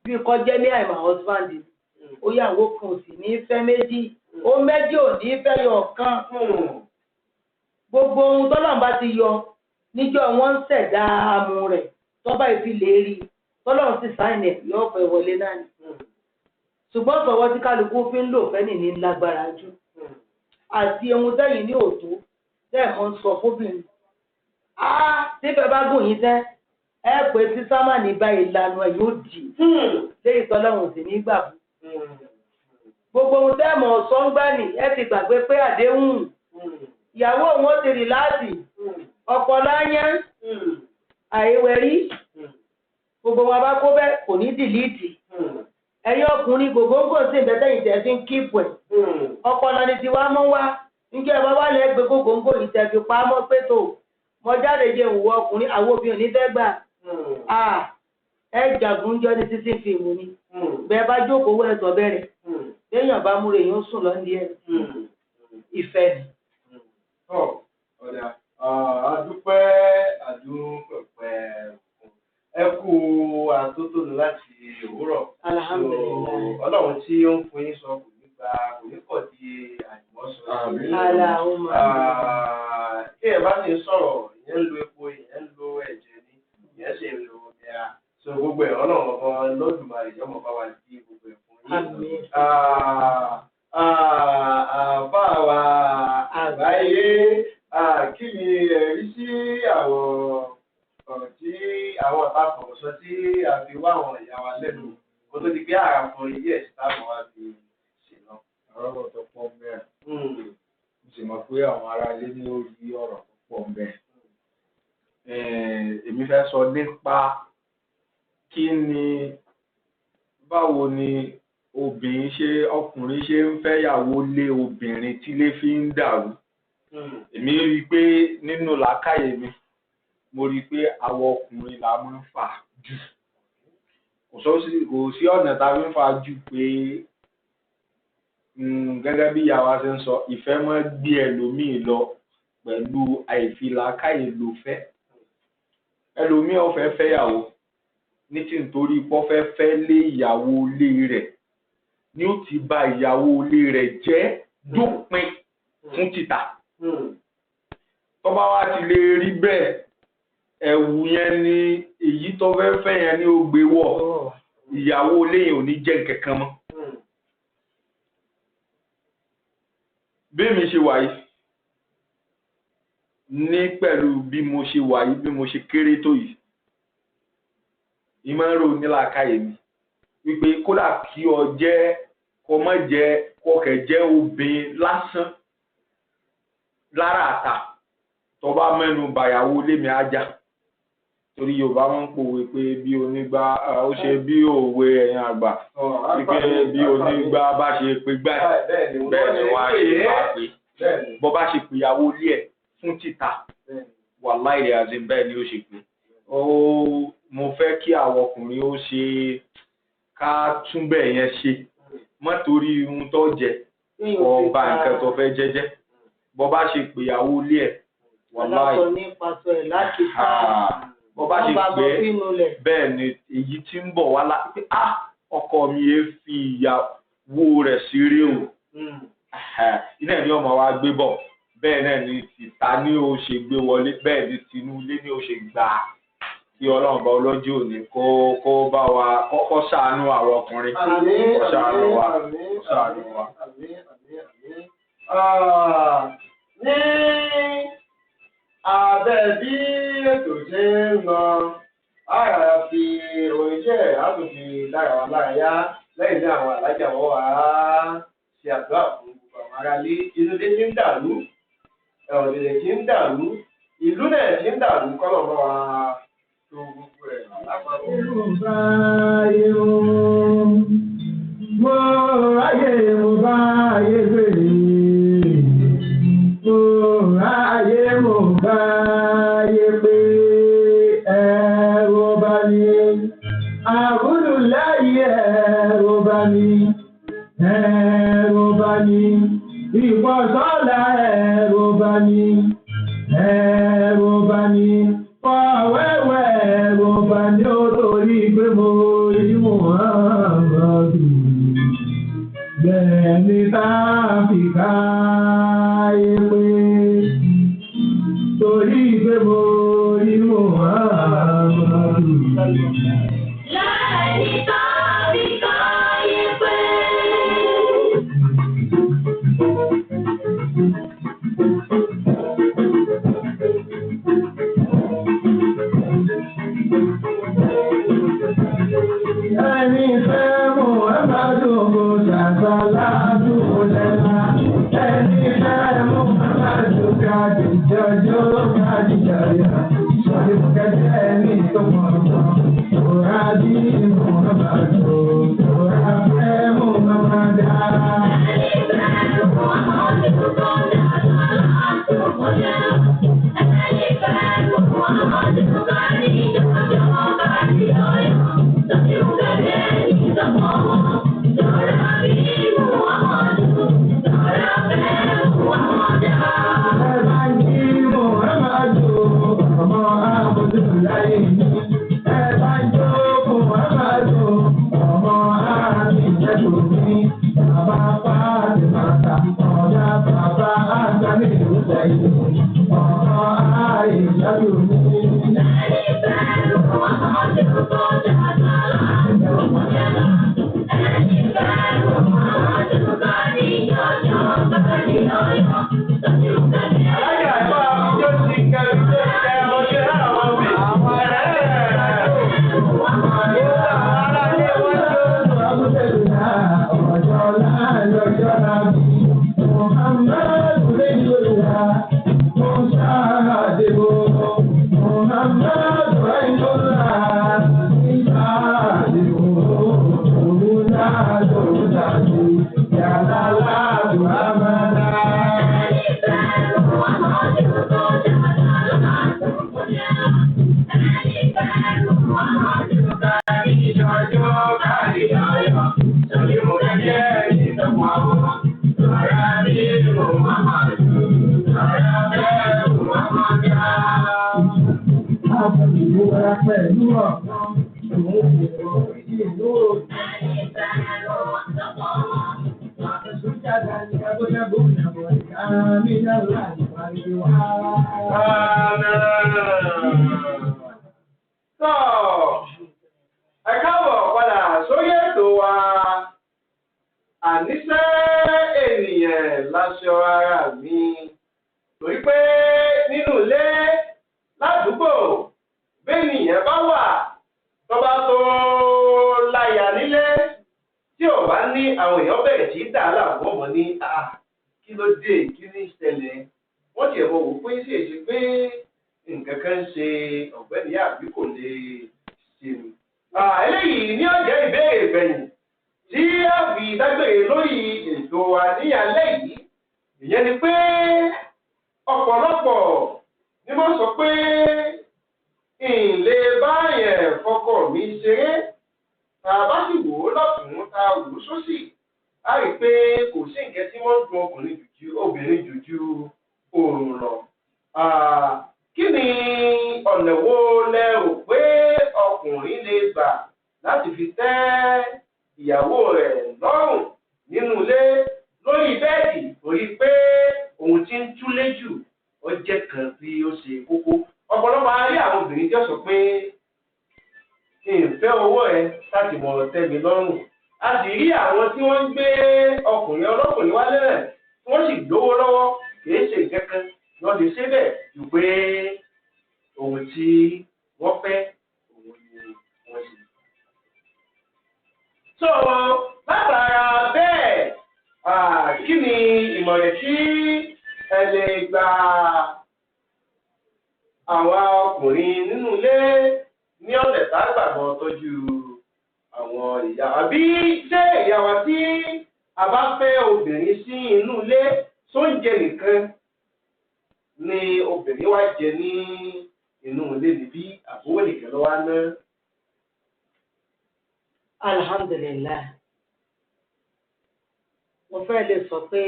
Bí kọjá ní àìmọ̀ husband, ó yàwó kan ò sì ní fẹ́ méjì, ó méjì ò ní fẹ́ yọ ọ̀kan. Gbogbo ohun tọ́lọ́run bá ti yọ níjọ́ wọ́n ń ṣẹ̀dá amú rẹ̀, tọ́ba ìfi lè rí tọ́lọ́run sì sáìnì ẹ̀, yóò fẹ́ wọlé náà ni. Ṣùgbọ́n sọ̀wọ́ tí kálukú fi ń lò fẹ́ nìní lágbára jù àti ohun tẹ́yìn ní òtó tẹ́ mọ́ ń sọ fóbìnrin. Nífẹ̀ẹ́ bá gùn yín tẹ́ ẹ pé tí sámánì bá ìlànà ẹ̀ yóò dì léyìí tọ́lọ́run sì ní gbà fún. Gbogbo ohun tẹ́ mọ̀ sọ́ngbàní ẹ ti gbàgbé pé àdéhùn ìyàwó òun ó ti rìláàsì ọ̀pọ̀ láyán àìwẹ̀rí gbogbo wọn bá kó bẹ́ẹ̀ kò ní dìlíìtì. Ẹ̀yin ọkùnrin gògóńgò sí ìbẹ́tẹ̀yìn tẹ̀ fi ń kíìpù ẹ̀. Ọpọlọ ni tiwa mú wá. Njẹ́ ẹ bá wà lẹ́gbẹ̀ẹ́ gògóńgò yìí tẹ̀ fi pa á mọ́ pé tó mọ jáde jẹ òwò ọkùnrin, àwọn obìnrin ò ní fẹ́ gbà. Ẹ jagun jọ ní sísí fíìmù ni. Bẹ́ẹ̀ bá jókòó wọ ẹ̀sọ́ bẹ̀rẹ̀. Léèyàn bá múra èèyàn sùn lọ́ndí ẹ̀. Ìfẹ́ ni. Ọ̀dà, àdúpẹ́ àdúpẹ́, ẹ kú àtótónu láti òwúrọ̀. Alhamdulilayi. Ọlọ́run tí ó ń fún yín sọ kò ní gba, kò ní kọ̀ di àìmọ́sọ. Àmín. Allahumma. Tí ẹ bá sì ń sọ̀rọ̀, ìyẹn ń lo epo, ìyẹn ń lo ẹ̀jẹ̀ ni, ìyẹn sì ń lo omi ara. So gbogbo ẹ̀, Ọlọ́run ọba Olódùmarè yọmọ bá wa di gbogbo ẹ̀ fún yín. Àmín. Àbá wa àgbáyé, kí ni ẹ̀rí sí àwọn ọ̀rọ̀ tí àwọn àtàkùrọ̀sọ tí a fi wá àwọn ìyá wa lẹ́nu kó tó di pé àràfọ̀ ilé ẹ̀sìn táwọn wá fi ṣe lọ? Ọ̀rọ̀ tó pọ̀ mẹ́rin, mo sì mọ̀ pé àwọn ará ilé ní ó rí ọ̀rọ̀ tó pọ̀ mẹ́rin. Èmi fẹ́ sọ nípa kí ni, báwo ni obìnrin ṣe, ọkùnrin ṣe ń fẹ́yàwó lé obìnrin tílé fi ń dàrú. Èmi rí i pé nínú làákàyè mi, mo rí i pé àwọn ọkùnrin la máa ń fà jù. Kò sí ọ̀nà tá a fi ń fà jù pé gẹ́gẹ́ bí ìyá wa ṣe ń sọ, ìfẹ́ máa ń gbé ẹlòmíì lọ pẹ̀lú àìfilàákàyè ló fẹ́. Ẹlòmíì ó fẹ́ fẹ́yàwó ní tí nítorí pé ó fẹ́ fẹ́ lé ìyàwó ilé rẹ̀ ni ó ti ba ìyàwó ilé rẹ̀ jẹ́ dópin fún títà. Tó bá wá ti lè rí bẹ́ẹ̀, ẹ̀wù yẹn ni èyí tó fẹ́ fẹ́ yẹn ni ó gbé wọ̀, ìyàwó ilé yẹn ò ní jẹ́ nǹkan kan mọ́. Bí mi ṣe wà yìí, ní pẹ̀lú bí mo ṣe wà yìí, bí mo ṣe kéré tó yìí, ìmọ̀ ń rò nílàákàyè mi wípé kódà kí ọ jẹ́ kó má jẹ́ kó kẹ̀ jẹ́ obìnrin lásán lára àtà, tó bá mẹ́nu bàyàwó lémi ajá, torí Yorùbá máa ń pòwe pé bí onígbà ó ṣe bí òwe ẹ̀yìn àgbà wípé bí onígbà bá ṣe pé gbà ẹ̀ bẹ́ẹ̀ ni wọ́n á ṣe bá pé bọ́ bá ṣe pèyàwó ilé ẹ̀ fún títà, wàláì azim, bẹ́ẹ̀ ni ó ṣe pé ó. Mo fẹ́ kí àwọn ọkùnrin ó ṣe ká túnbẹ̀ yẹn ṣe mọ́, torí ohun tó jẹ ọba nǹkan tó fẹ́ jẹ́jẹ́ bọ́ bá ṣe pèyàwó ilé ẹ̀, wàláì bọ́ bá ṣe pé bẹ́ẹ̀ ni èyí tí ń bọ̀ wá lá pé ah, ọkọ mi yé fi ìyàwó rẹ̀ ṣeré o, iná ní ọmọ wa gbé bọ̀. Bẹ́ẹ̀ náà ni tìta ní o ṣe gbé wọlé, bẹ́ẹ̀ ni tinú ilé ní o ṣe gbà. Kí Ọlọ́run bá ọlọ́jọ́ òní kó bá wa kọ́kọ́ ṣàánú àwọn ọkùnrin, kó ṣàánú wa, kó ṣàánú wa. Ní abẹ́ bí ètò ṣe ń lọ, a fi orin jẹ́ àtúnfi lára wa lára yá lẹ́yìn tí àwọn alájà wọ́n wá ṣe àdúrà fún gbogbo àwọn aráalé. Inú ilé tí ń dàrú, ọ̀dẹ̀dẹ̀ tí ń dàrú, ìlú náà tí ń dàrú, kọ́lọ̀ bá wa tó gbogbo ẹ̀ lápapọ̀. Yorùbá yóò mo ráyè, mo bá ayé gbèrè, mo ráyè, mo bá ayé pé ẹ̀rù bá mi, àbúrò láyé, ẹ̀rù bá mi, ẹ̀rù bá mi. Ìpọ̀sọ́lá ẹ̀rù bá ní, ẹ̀rù bá ní, fọwẹ́wẹ́ ẹ̀rù bá ní ó torí pé mo rí Muhammadu. Bẹ́ẹ̀ ni tá a fi káyé pé torí pé mo rí Muhammadu. Lẹ́ni tá a fi káyé pé. Ẹni fẹ́ Muhammadu kò ṣàṣàlátù lẹ́la. Ẹni fẹ́ Muhammadu kàdìjọ́jọ́ kàdìjọ́yà. Sọ̀rọ̀ kẹ́kẹ́ ẹni tó mọ̀ ọ́. Òrà bí Muhammadu, òrà fẹ́ Muhammadu. Ẹni fẹ́ Muhammadu kò ṣàṣàlátù lẹ́la. Ẹni fẹ́ Muhammadu kàdìjọ́jọ́ kàdìjọ́yà. Sọ̀rọ̀ kẹ́kẹ́ ẹni tó mọ̀ ọ́. Òrà bí Muhammadu, òrà fẹ́ Muhammadu. Ẹ bá ń kí Muhammadu, ọmọ Abdullahi. Ẹ bá ń jó Muhammadu, ọmọ Aminatu mi. Bàbá Fátímátà, ọ̀gá bàbá Ádámì Hùsẹ̀yìn, ọmọ Àìṣàtù mi. Ẹni fẹ́ Muhammadu kò ṣàṣàlátù lẹ́la. Ẹni fẹ́ Muhammadu kàdìjọ́jọ́ kàdìjọ́yà. Sọ̀rọ̀ kẹ́kẹ́. Alájà ẹ̀ bá ijó ti kẹ́ ijó ti kẹ́ lọ sí láwọn ọmọ mi. Ẹni fẹ́ Muhammadu kò ṣàṣàlátù lẹ́la. Ẹni fẹ́ Muhammadu kàdìjọ́jọ́ kàdìjọ́yà. Sọ̀rọ̀ kẹ́kẹ́ ẹni tó mọ̀ ọ́. Òrà bí Muhammadu, òrà fẹ́ Muhammadu. Pẹ̀lú ọ̀gbọ́n, òun kò rí ìlú òkè. Ẹni fẹ́ Tọ́ ẹ káàbọ̀ padà sórí ètò wa àníṣe ènìyàn láṣọ ara mi torí pé nínú ilé ládùúgbò bẹ́ẹ̀nìyàn bá wà tó bá tó láyà nílé tí ò bá ní àwọn èèyàn bẹ̀rẹ̀ sí í dà á láàmú ọmọ ní à kí ló dé kí ní ìṣẹ̀lẹ̀ wọ́n tiẹ̀ mọ̀ wò pé ṣèṣe pé nǹkan kan ń ṣe ọ̀gbẹ́ni àbí kò lè ṣe ni. Eléyìí ní ó jẹ́ ìbéèrè ìgbẹ̀yìn tí a fi dágbére lórí ètò wa ní alẹ́ yìí. Ìyẹn ni pé ọ̀pọ̀lọpọ̀ ni wọ́n sọ pé ìlè báyẹn fọkọ mi ṣeré. Tá a bá sì wò ó lọ́tùn-ún tá a wò ó sósì, a rí i pé kò sí nǹkan tí wọ́n ń dun ọkùnrin jù ju obìnrin jù ju oòrùn lọ. Kí ni ọ̀nà wo lẹ rò pé ọkùnrin lè gbà láti fi tẹ́ ìyàwó rẹ̀ lọ́rùn nínú ilé lórí bẹ́ẹ̀dì torí pé òun ti ń túlé jù ó jẹ́ kan tí ó ṣe kókó. Ọ̀pọ̀lọpọ̀ a rí àwọn obìnrin tí ó sọ pé ìfẹ́ owó ẹ láti mọ̀ tẹ́ mi lọ́rùn. A sì rí àwọn tí wọ́n ń gbé ọkùnrin ọlọ́kùnrin wálé rẹ̀ tí wọ́n sì lówó lọ́wọ́ kìí ṣe nǹkan kan ni wọ́n lè ṣe bẹ́ẹ̀ ju pé ohun tí wọ́n fẹ́ òun ni wọ́n ṣe. So látara bẹ́ẹ̀ kí ni ìmọ̀ràn tí ẹ lè gba àwa ọkùnrin nínú ilé ní ọ̀nà tá a gbàgbọ́ tọ́jú àwọn ìyá àbí ṣé ìyá wa tí a bá fẹ́ obìnrin sí inú ilé sóúnjẹ nìkan ni obìnrin wá jẹ ní inú ilé níbí àbúrò nìkan ló wá ná. Alhamdulillah, mo fẹ́ lè sọ pé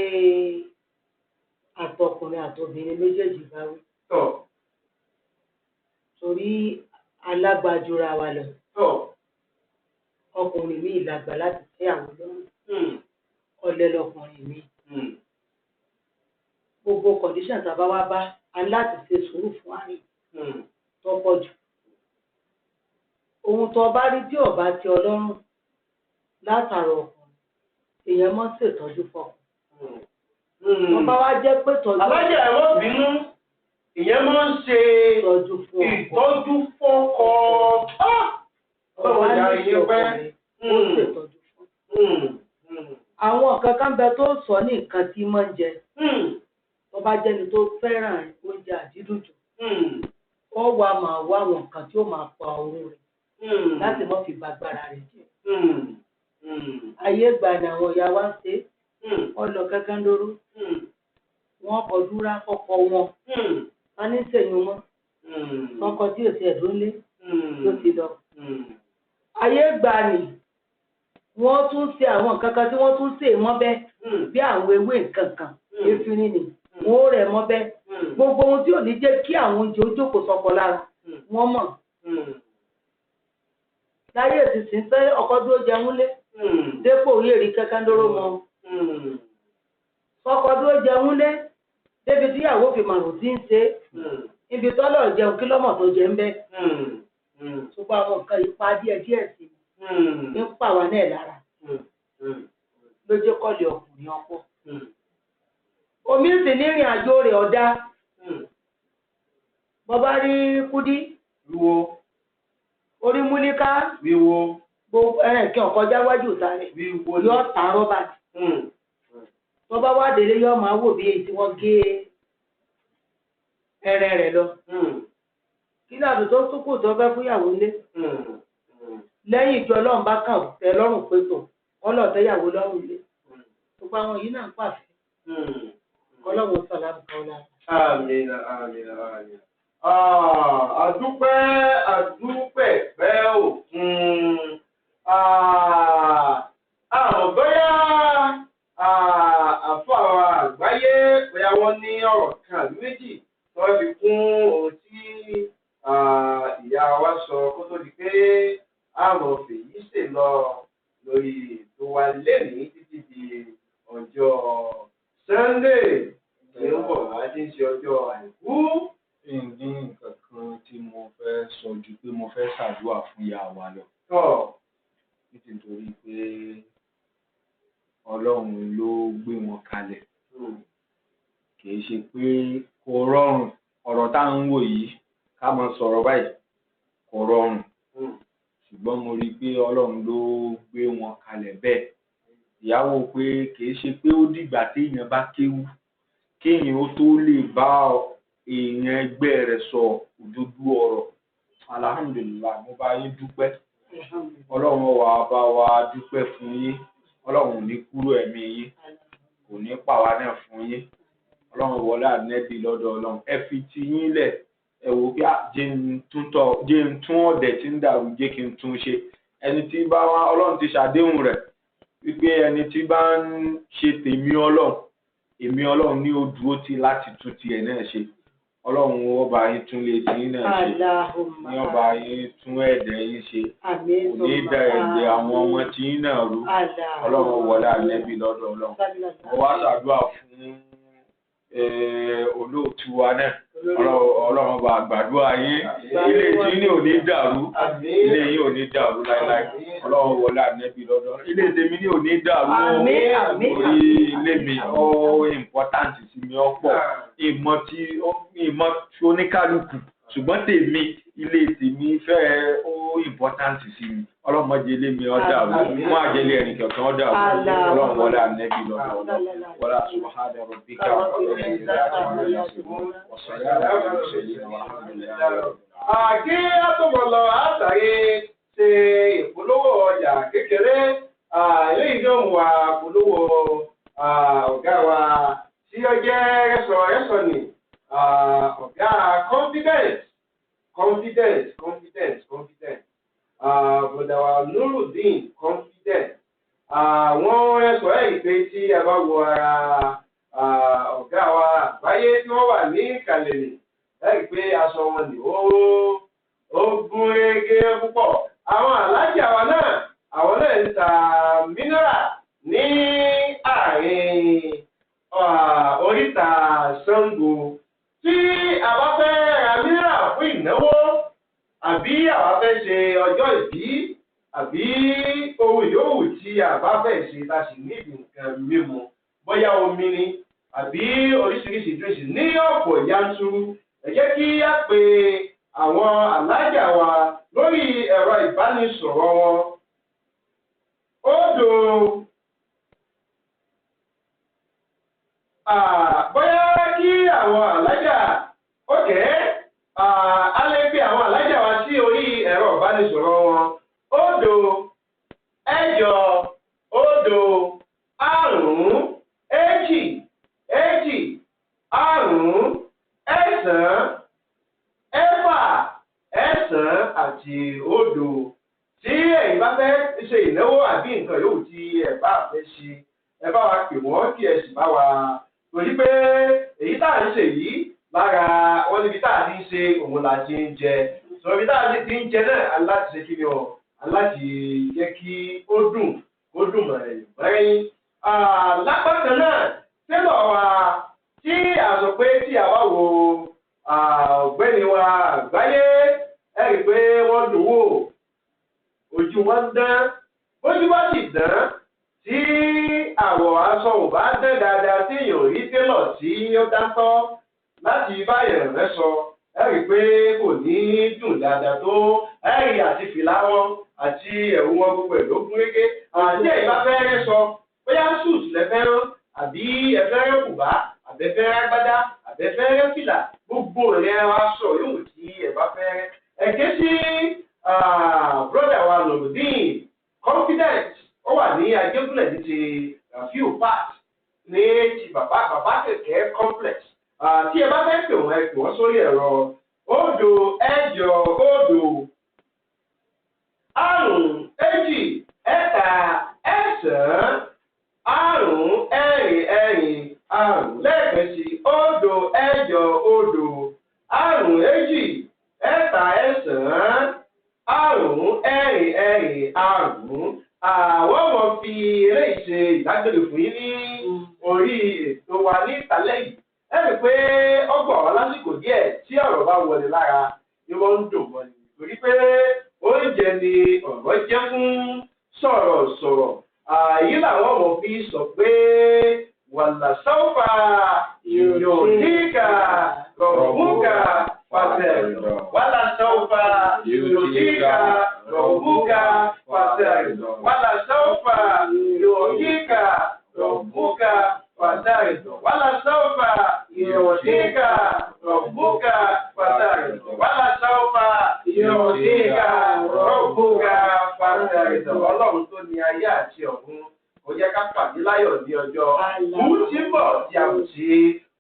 Àtọkùnrin àtobìnrin méjèèjì bá wí. Tọ̀. Torí alágbájúra wa lọ. Tọ̀. Ọkùnrin mi ìlàgbà láti tẹ́ àwọn lọ́rùn. Ọ̀lẹ lọkùnrin mi. Gbogbo condition tá a bá wá bá a láti ṣe sùúrù fún àárín tó pọ̀ jù. Ohun tó bá rí tí ò bá tẹ́ ọ lọ́rùn látara ọkùnrin, èèyàn mọ́ ṣètọ́jú fọkùn. Wọ́n bá wá jẹ́ pé tọ́jú. Alájà, ẹ̀rọ bínú, ìyẹn máa ń ṣe ìtọ́jú fún ọkọ. Ìtọ́jú fọ́kọ. Ọlọ́run ìyá yín pẹ́. Ó ṣètọ́jú fún. Àwọn nǹkan kan bẹ tó sọ ní nǹkan tí máa ń jẹ. Tó bá jẹ́ni tó fẹ́ràn oúnjẹ àdídùn jù, ó wá máa wá àwọn nǹkan tí ó máa pa oró rẹ̀ láti má fi ba agbára rẹ̀ jẹ́. Ayé ìgbà ni àwọn ìyá wa ń ṣe é. Wọ́n lọ kankan lóró. Wọ́n kọjúra kọ́kọ́ wọn. Wọ́n ní sèyún wọn. Ọkọ tí ò ti ẹ̀dùn lé ló ti lọ. Ayé ìgbà ni wọ́n tún ṣe àwọn nǹkan kan tí wọ́n tún ṣe mọ́bẹ́ bí àwọn ewé nǹkan kan, efinrin ni wọ́n ó rẹ̀ mọ́bẹ́. Gbogbo ohun tí ò ní jẹ́ kí àwọn oúnjẹ ó jókòó sọkọ lára, wọ́n mọ̀. Láyé ìsinsìnyí fẹ́ ọkọ dúró jẹun lé dépò orí èrì kankan lóró mọ́. Ọkọ dúró jẹun lé débi tíyàwó fi màrún tí ń ṣe ibi tọ́lọ̀ jẹun kí lọ́mọ̀ tó jẹ ń bẹ́. Ṣùgbọ́n àwọn nǹkan ipa díẹ̀ díẹ̀ sí i ń pa wá náà lára ló jẹ́ kọ́lé ọkùnrin ọkọ. Omi sì ní ìrìn àjò rẹ̀ ọ̀dá. Bọ́bá rí kúdí. Wíwo. Orí múlíká. Wíwo. Gbogbo ẹ̀rìn kí ọ̀kọjá wájú ìta rẹ̀. Wíwo. Yóò ta rọ́bà. Bọ́bá wá délé yóò máa wò bí èyí tí wọ́n gé ẹrẹ rẹ̀ lọ. Kí ní àdùn tó tún kù tó fẹ́ fúnyàwó lé? Lẹ́yìn ìjọ Ọlọ́run bá kàn tẹ́ lọ́rùn pé tò kọ́lọ̀ tẹ́yàwó lọ́rùn lé. Gbogbo àwọn yìí náà ń pàṣẹ. Ọlọ́run sọ̀lá nǹkan ọ̀la. Àmín, àmín, àmín. Àdúpẹ́, àdúpẹ́ pẹ́ òkun. Àmọ́ bóyá àfọ àwọn àgbáyé bóyá wọ́n ní ọ̀rọ̀ kan àbí méjì tí wọ́n fi kún ohun tí ìyá wa sọ kó tó di pé àmọ̀ fèyí ṣe lọ lórí ètò wa lẹ́nìí títí di ọjọ́ Sunday tí ń bọ̀ wá tí ń ṣe ọjọ́ àìkú. Ní nǹkan kan tí mo fẹ́ sọ ju pé mo fẹ́ ṣàdúrà fún ìyá wa lọ. Tọ́. Nítorí pé Ọlọ́run ló gbé wọn kalẹ̀. Kì í ṣe pé kò rọrùn ọ̀rọ̀ tá à ń wò yìí ká máa sọ̀rọ̀ báyìí kò rọrùn. Ṣùgbọ́n mo rí i pé Ọlọ́run ló gbé wọn kalẹ̀ bẹ́ẹ̀. Ìyàwó pé kì í ṣe pé ó dìgbà téèyàn bá kéwú kéèyàn ó tó lè bá èèyàn ẹgbẹ́ rẹ̀ sọ òdodo ọ̀rọ̀. Alhamdulillah, mo bá yín dúpẹ́. Ọlọ́run wá bá wa dúpẹ́ fún yín. Ọlọ́run ò ní kúrò ẹ̀mí yín, kò ní pa wá náà fún yín. Ọlọ́run wọlé ànẹ́bí lọ́dọ̀ Ọlọ́run. Ẹ fi ti yín lẹ̀, ẹ wò pé jẹ́ n tún tọ́, jẹ́ n tún ọ̀dẹ̀ tí ń dàrú, jẹ́ kí n tún ṣe. Ẹni tí bá wá, Ọlọ́run ti ṣàdéhùn rẹ̀ wípé ẹni tí bá ń ṣe tèmi Ọlọ́run, èmi Ọlọ́run ní ó dúró tì láti tún tiẹ̀ náà ṣe. Ọlọ́run ọba yín tún lè tí yín náà ṣe, ní ọba yín tún ẹ̀dẹ̀ yín ṣe, kò ní da ẹ̀dẹ̀ àwọn ọmọ tí yín náà rú. Ọlọ́run wọlé ànẹ́bí lọ́dọ̀ Ọlọ́run. Mo wá ṣàdúrà fún olóòtú wa náà. Ọlọ́run bá gbàdúrà yín. Ilé tí yín ò ní dàrú, ilé yín ò ní dàrú láéláé. Ọlọ́run wọlé ànẹ́bí lọ́dọ̀. Ilé tèmi ní ò ní dàrú o. Orí ilé mi ó important sí mi ó pọ̀. Ìmọ̀ tí ìmọ̀ tí oníkálukú, ṣùgbọ́n tèmi ilé tèmi fẹ́ ó important sí mi. Ọlọ́run má jẹ́ ilé mi ó dàrú, má jẹ́ ilé ẹnì kankan ó dàrú. Ọlọ́run wọlé ànẹ́bí lọ́dọ̀. Wọlé subhana rabbika rabbil izzati amma yasifun wa salamun ala mursalin walhamdulillahi rabbil alamin. Àgé àtọ̀bọ̀lọ̀ àtàrí ṣe ìpolówó ọjà kékeré, eléyìí ló ń wà polówó ọ̀gá wa tí ó jẹ́ rẹ́sọ̀ ni ọ̀gá confidence, confidence, confidence, confidence. Bọ̀dà wa Nurudeen confidence. Àwọn ẹ̀sọ́ ẹ̀rí pé tí a bá wo ara ọ̀gá wa ní ìkàlẹ̀ nì. Ẹ rí i pé aṣọ wọn ni ó gún régé púpọ̀. Àwọn alájà wa náà, àwọn náà ń ta mineral ní àárín oríta Ṣàngó. Tí a bá fẹ́ ra mineral fún ìnáwó, àbí àwa fẹ́ ṣe ọjọ́ ìbí, àbí ohun yòówù tí a bá fẹ́ ṣe ta sì nídìí nǹkan mímu, bóyá omi ni àbí oríṣiríṣi drinks ní ọ̀pọ̀ yanturu, ẹ jẹ́ kí á pe àwọn alájà wa lórí ẹ̀rọ ìbánisọ̀rọ̀ wọn. Òdo bóyá kí àwọn alájà ókè a lè pe àwọn alájà wa sí orí ẹ̀rọ ìbánisọ̀rọ̀ wọn. 0 8 0 5 2 2 5 6 6 6 àti 0. Tí ẹ̀yin bá fẹ́ ṣe ìnáwó àbí nǹkan yòówù tí ẹ bá fẹ́ ṣe, ẹ bá wa pè wọ́n kí ẹ sì bá wa, torí pé èyí tá à ń ṣe yìí lára wọn níbi tá à ti ń ṣe òun la ti ń jẹ. Sọ ibi tá à ti ń jẹ náà, aláti ṣe kí ni o, aláti jẹ́ kí ó dùn, ó dùn mọ̀rẹ́yìn. Lápá kan náà, télọ̀ wa tí a sọ pé tí a bá wo ọ̀gbẹ́ni wa àgbáyé, ẹ rí i pé wọ́n dùn wò, ojú wọn dán. Bójú bá sì dán, tí àwọ̀ aṣọ ò bá dán dáadáa, tí èèyàn ò rí télọ̀ tí ó dáńtọ́ láti bá èèyàn rẹ̀ sọ, ẹ rí i pé kò ní dùn dáadáa tó. Ẹ rí àti fìlà wọn àti ẹ̀wù wọn gbogbo ẹ̀ ló gún régé. Àti ẹ̀yin bá fẹ́ rẹ́ sọ, bóyá suit lẹ fẹ́ rán, àbí ẹ fẹ́ rẹ́ bùbá, àbẹ fẹ́ rẹ́ agbádá, àbẹ fẹ́ rẹ́ fìlà, gbogbo ìrẹ́ aṣọ yòówù tí ẹ bá fẹ́ rẹ́. Ẹ ké sí brother wa Nurudeen Confident, ó wà ní Ajégúnlẹ̀ ní ti Rafiu Park ní ti bàbá bàbá kẹ̀kẹ́ complex. Tí ẹ bá fẹ́ pè wọ́n, ẹ pè wọ́n sórí ẹ̀rọ 0 8 0 5 2 3 6 5 4 4 5. Lẹ́ẹ̀kan sí 0 8 0 5 2 3 6 5 4 4 5. Àwọn ọmọ fi eléyìí ṣe ìdágbére fún yín ní orí ètò wa ní ìtàlẹ́ yìí. Ẹ rí i pé ọgbọ̀n wa lásìkò díẹ̀ tí ọ̀rọ̀ bá wọlé lára ni wọ́n ń dùn mọ́ ni, torí pé oúnjẹ ni ọ̀rọ̀ jẹ́ fún sọ̀rọ̀sọ̀rọ̀. Àyí làwọn ọmọ fi sọ pé wàlà sáfà yòókìkà rọ̀bùkà pàṣẹ. Wàlà sáfà yòókìkà rọ̀bùkà pàṣẹ. Wàlà sáfà yòókìkà rọ̀bùkà pàṣẹ. Wàlà sáfà yòókìkà rọ̀bùkà pàṣẹ. Wàlà sáfà yòókìkà rọ̀bùkà pàṣẹ. Ọlọ́run tó ní ayé àti ọ̀run, ó jẹ́ ká pàdé láyọ̀ ní ọjọ́ kú tí ń bọ̀ tí a kò sí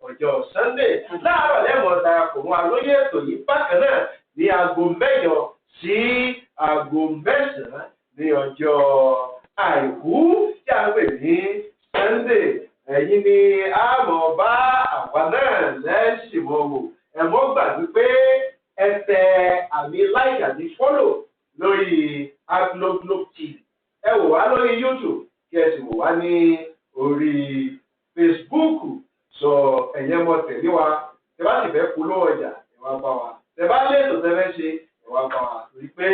ọjọ́ Sunday láàárọ̀ lẹ́mọ̀ darapọ̀ mọ́ alóyè ètò yìí bákan náà ní aago 8 sí aago 9 ní ọjọ́ àìkú tí a ń pè ní Sunday. Ẹ̀yin ni a mọ̀ bá àwa náà lẹ́sìn mọ́ wò. Ẹ mọ́ gbàgbé pé ẹ tẹ àmì like àti follow lórí Agloglo TV. Ẹ wò wá lórí YouTube, kí ẹ sì wò wá ní orí Facebook. Sọ ẹ̀yẹ́ mọ tẹ̀lé wa. Tẹ bá sì fẹ́ polówó ọjà, ẹ wá bá wa. Tẹ bá léètò tẹ fẹ́ ṣe, ẹ wá bá wa. Torí pé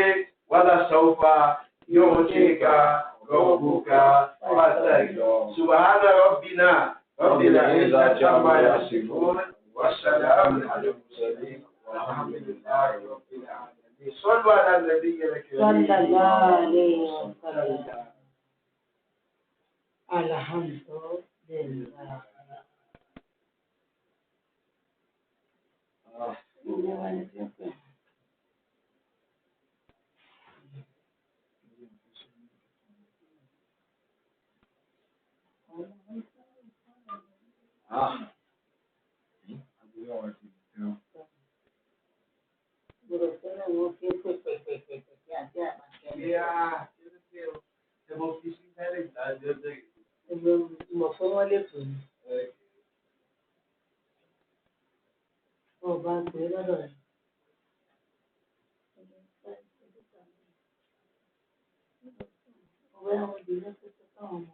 wàhálà sọ́fà yóò ṣe ká rọ́bùkà pàṣẹ. Subhana rabbina rabbil izzati amma yasifun wa salamun ala mursalin walhamdulillahi rabbil alamin. Sallu ala nabiyyil karim. Sallallahu alayhi wa sallam. Alhamdulillah. Ilé wa ni pẹ́pẹ́. Gbọ́dọ̀ fẹ́ràn wọn fi ń pè pè pè pè pè àti àbàkẹ́. Ẹ mọ fi sí silent láti ọjọ́ yìí. Mo fún wọn lè tò ní. bá ń pè é lọ́dọ̀ rẹ̀. Ọ̀rẹ́ àwọn obìnrin tó ti fáwọn ọmọ.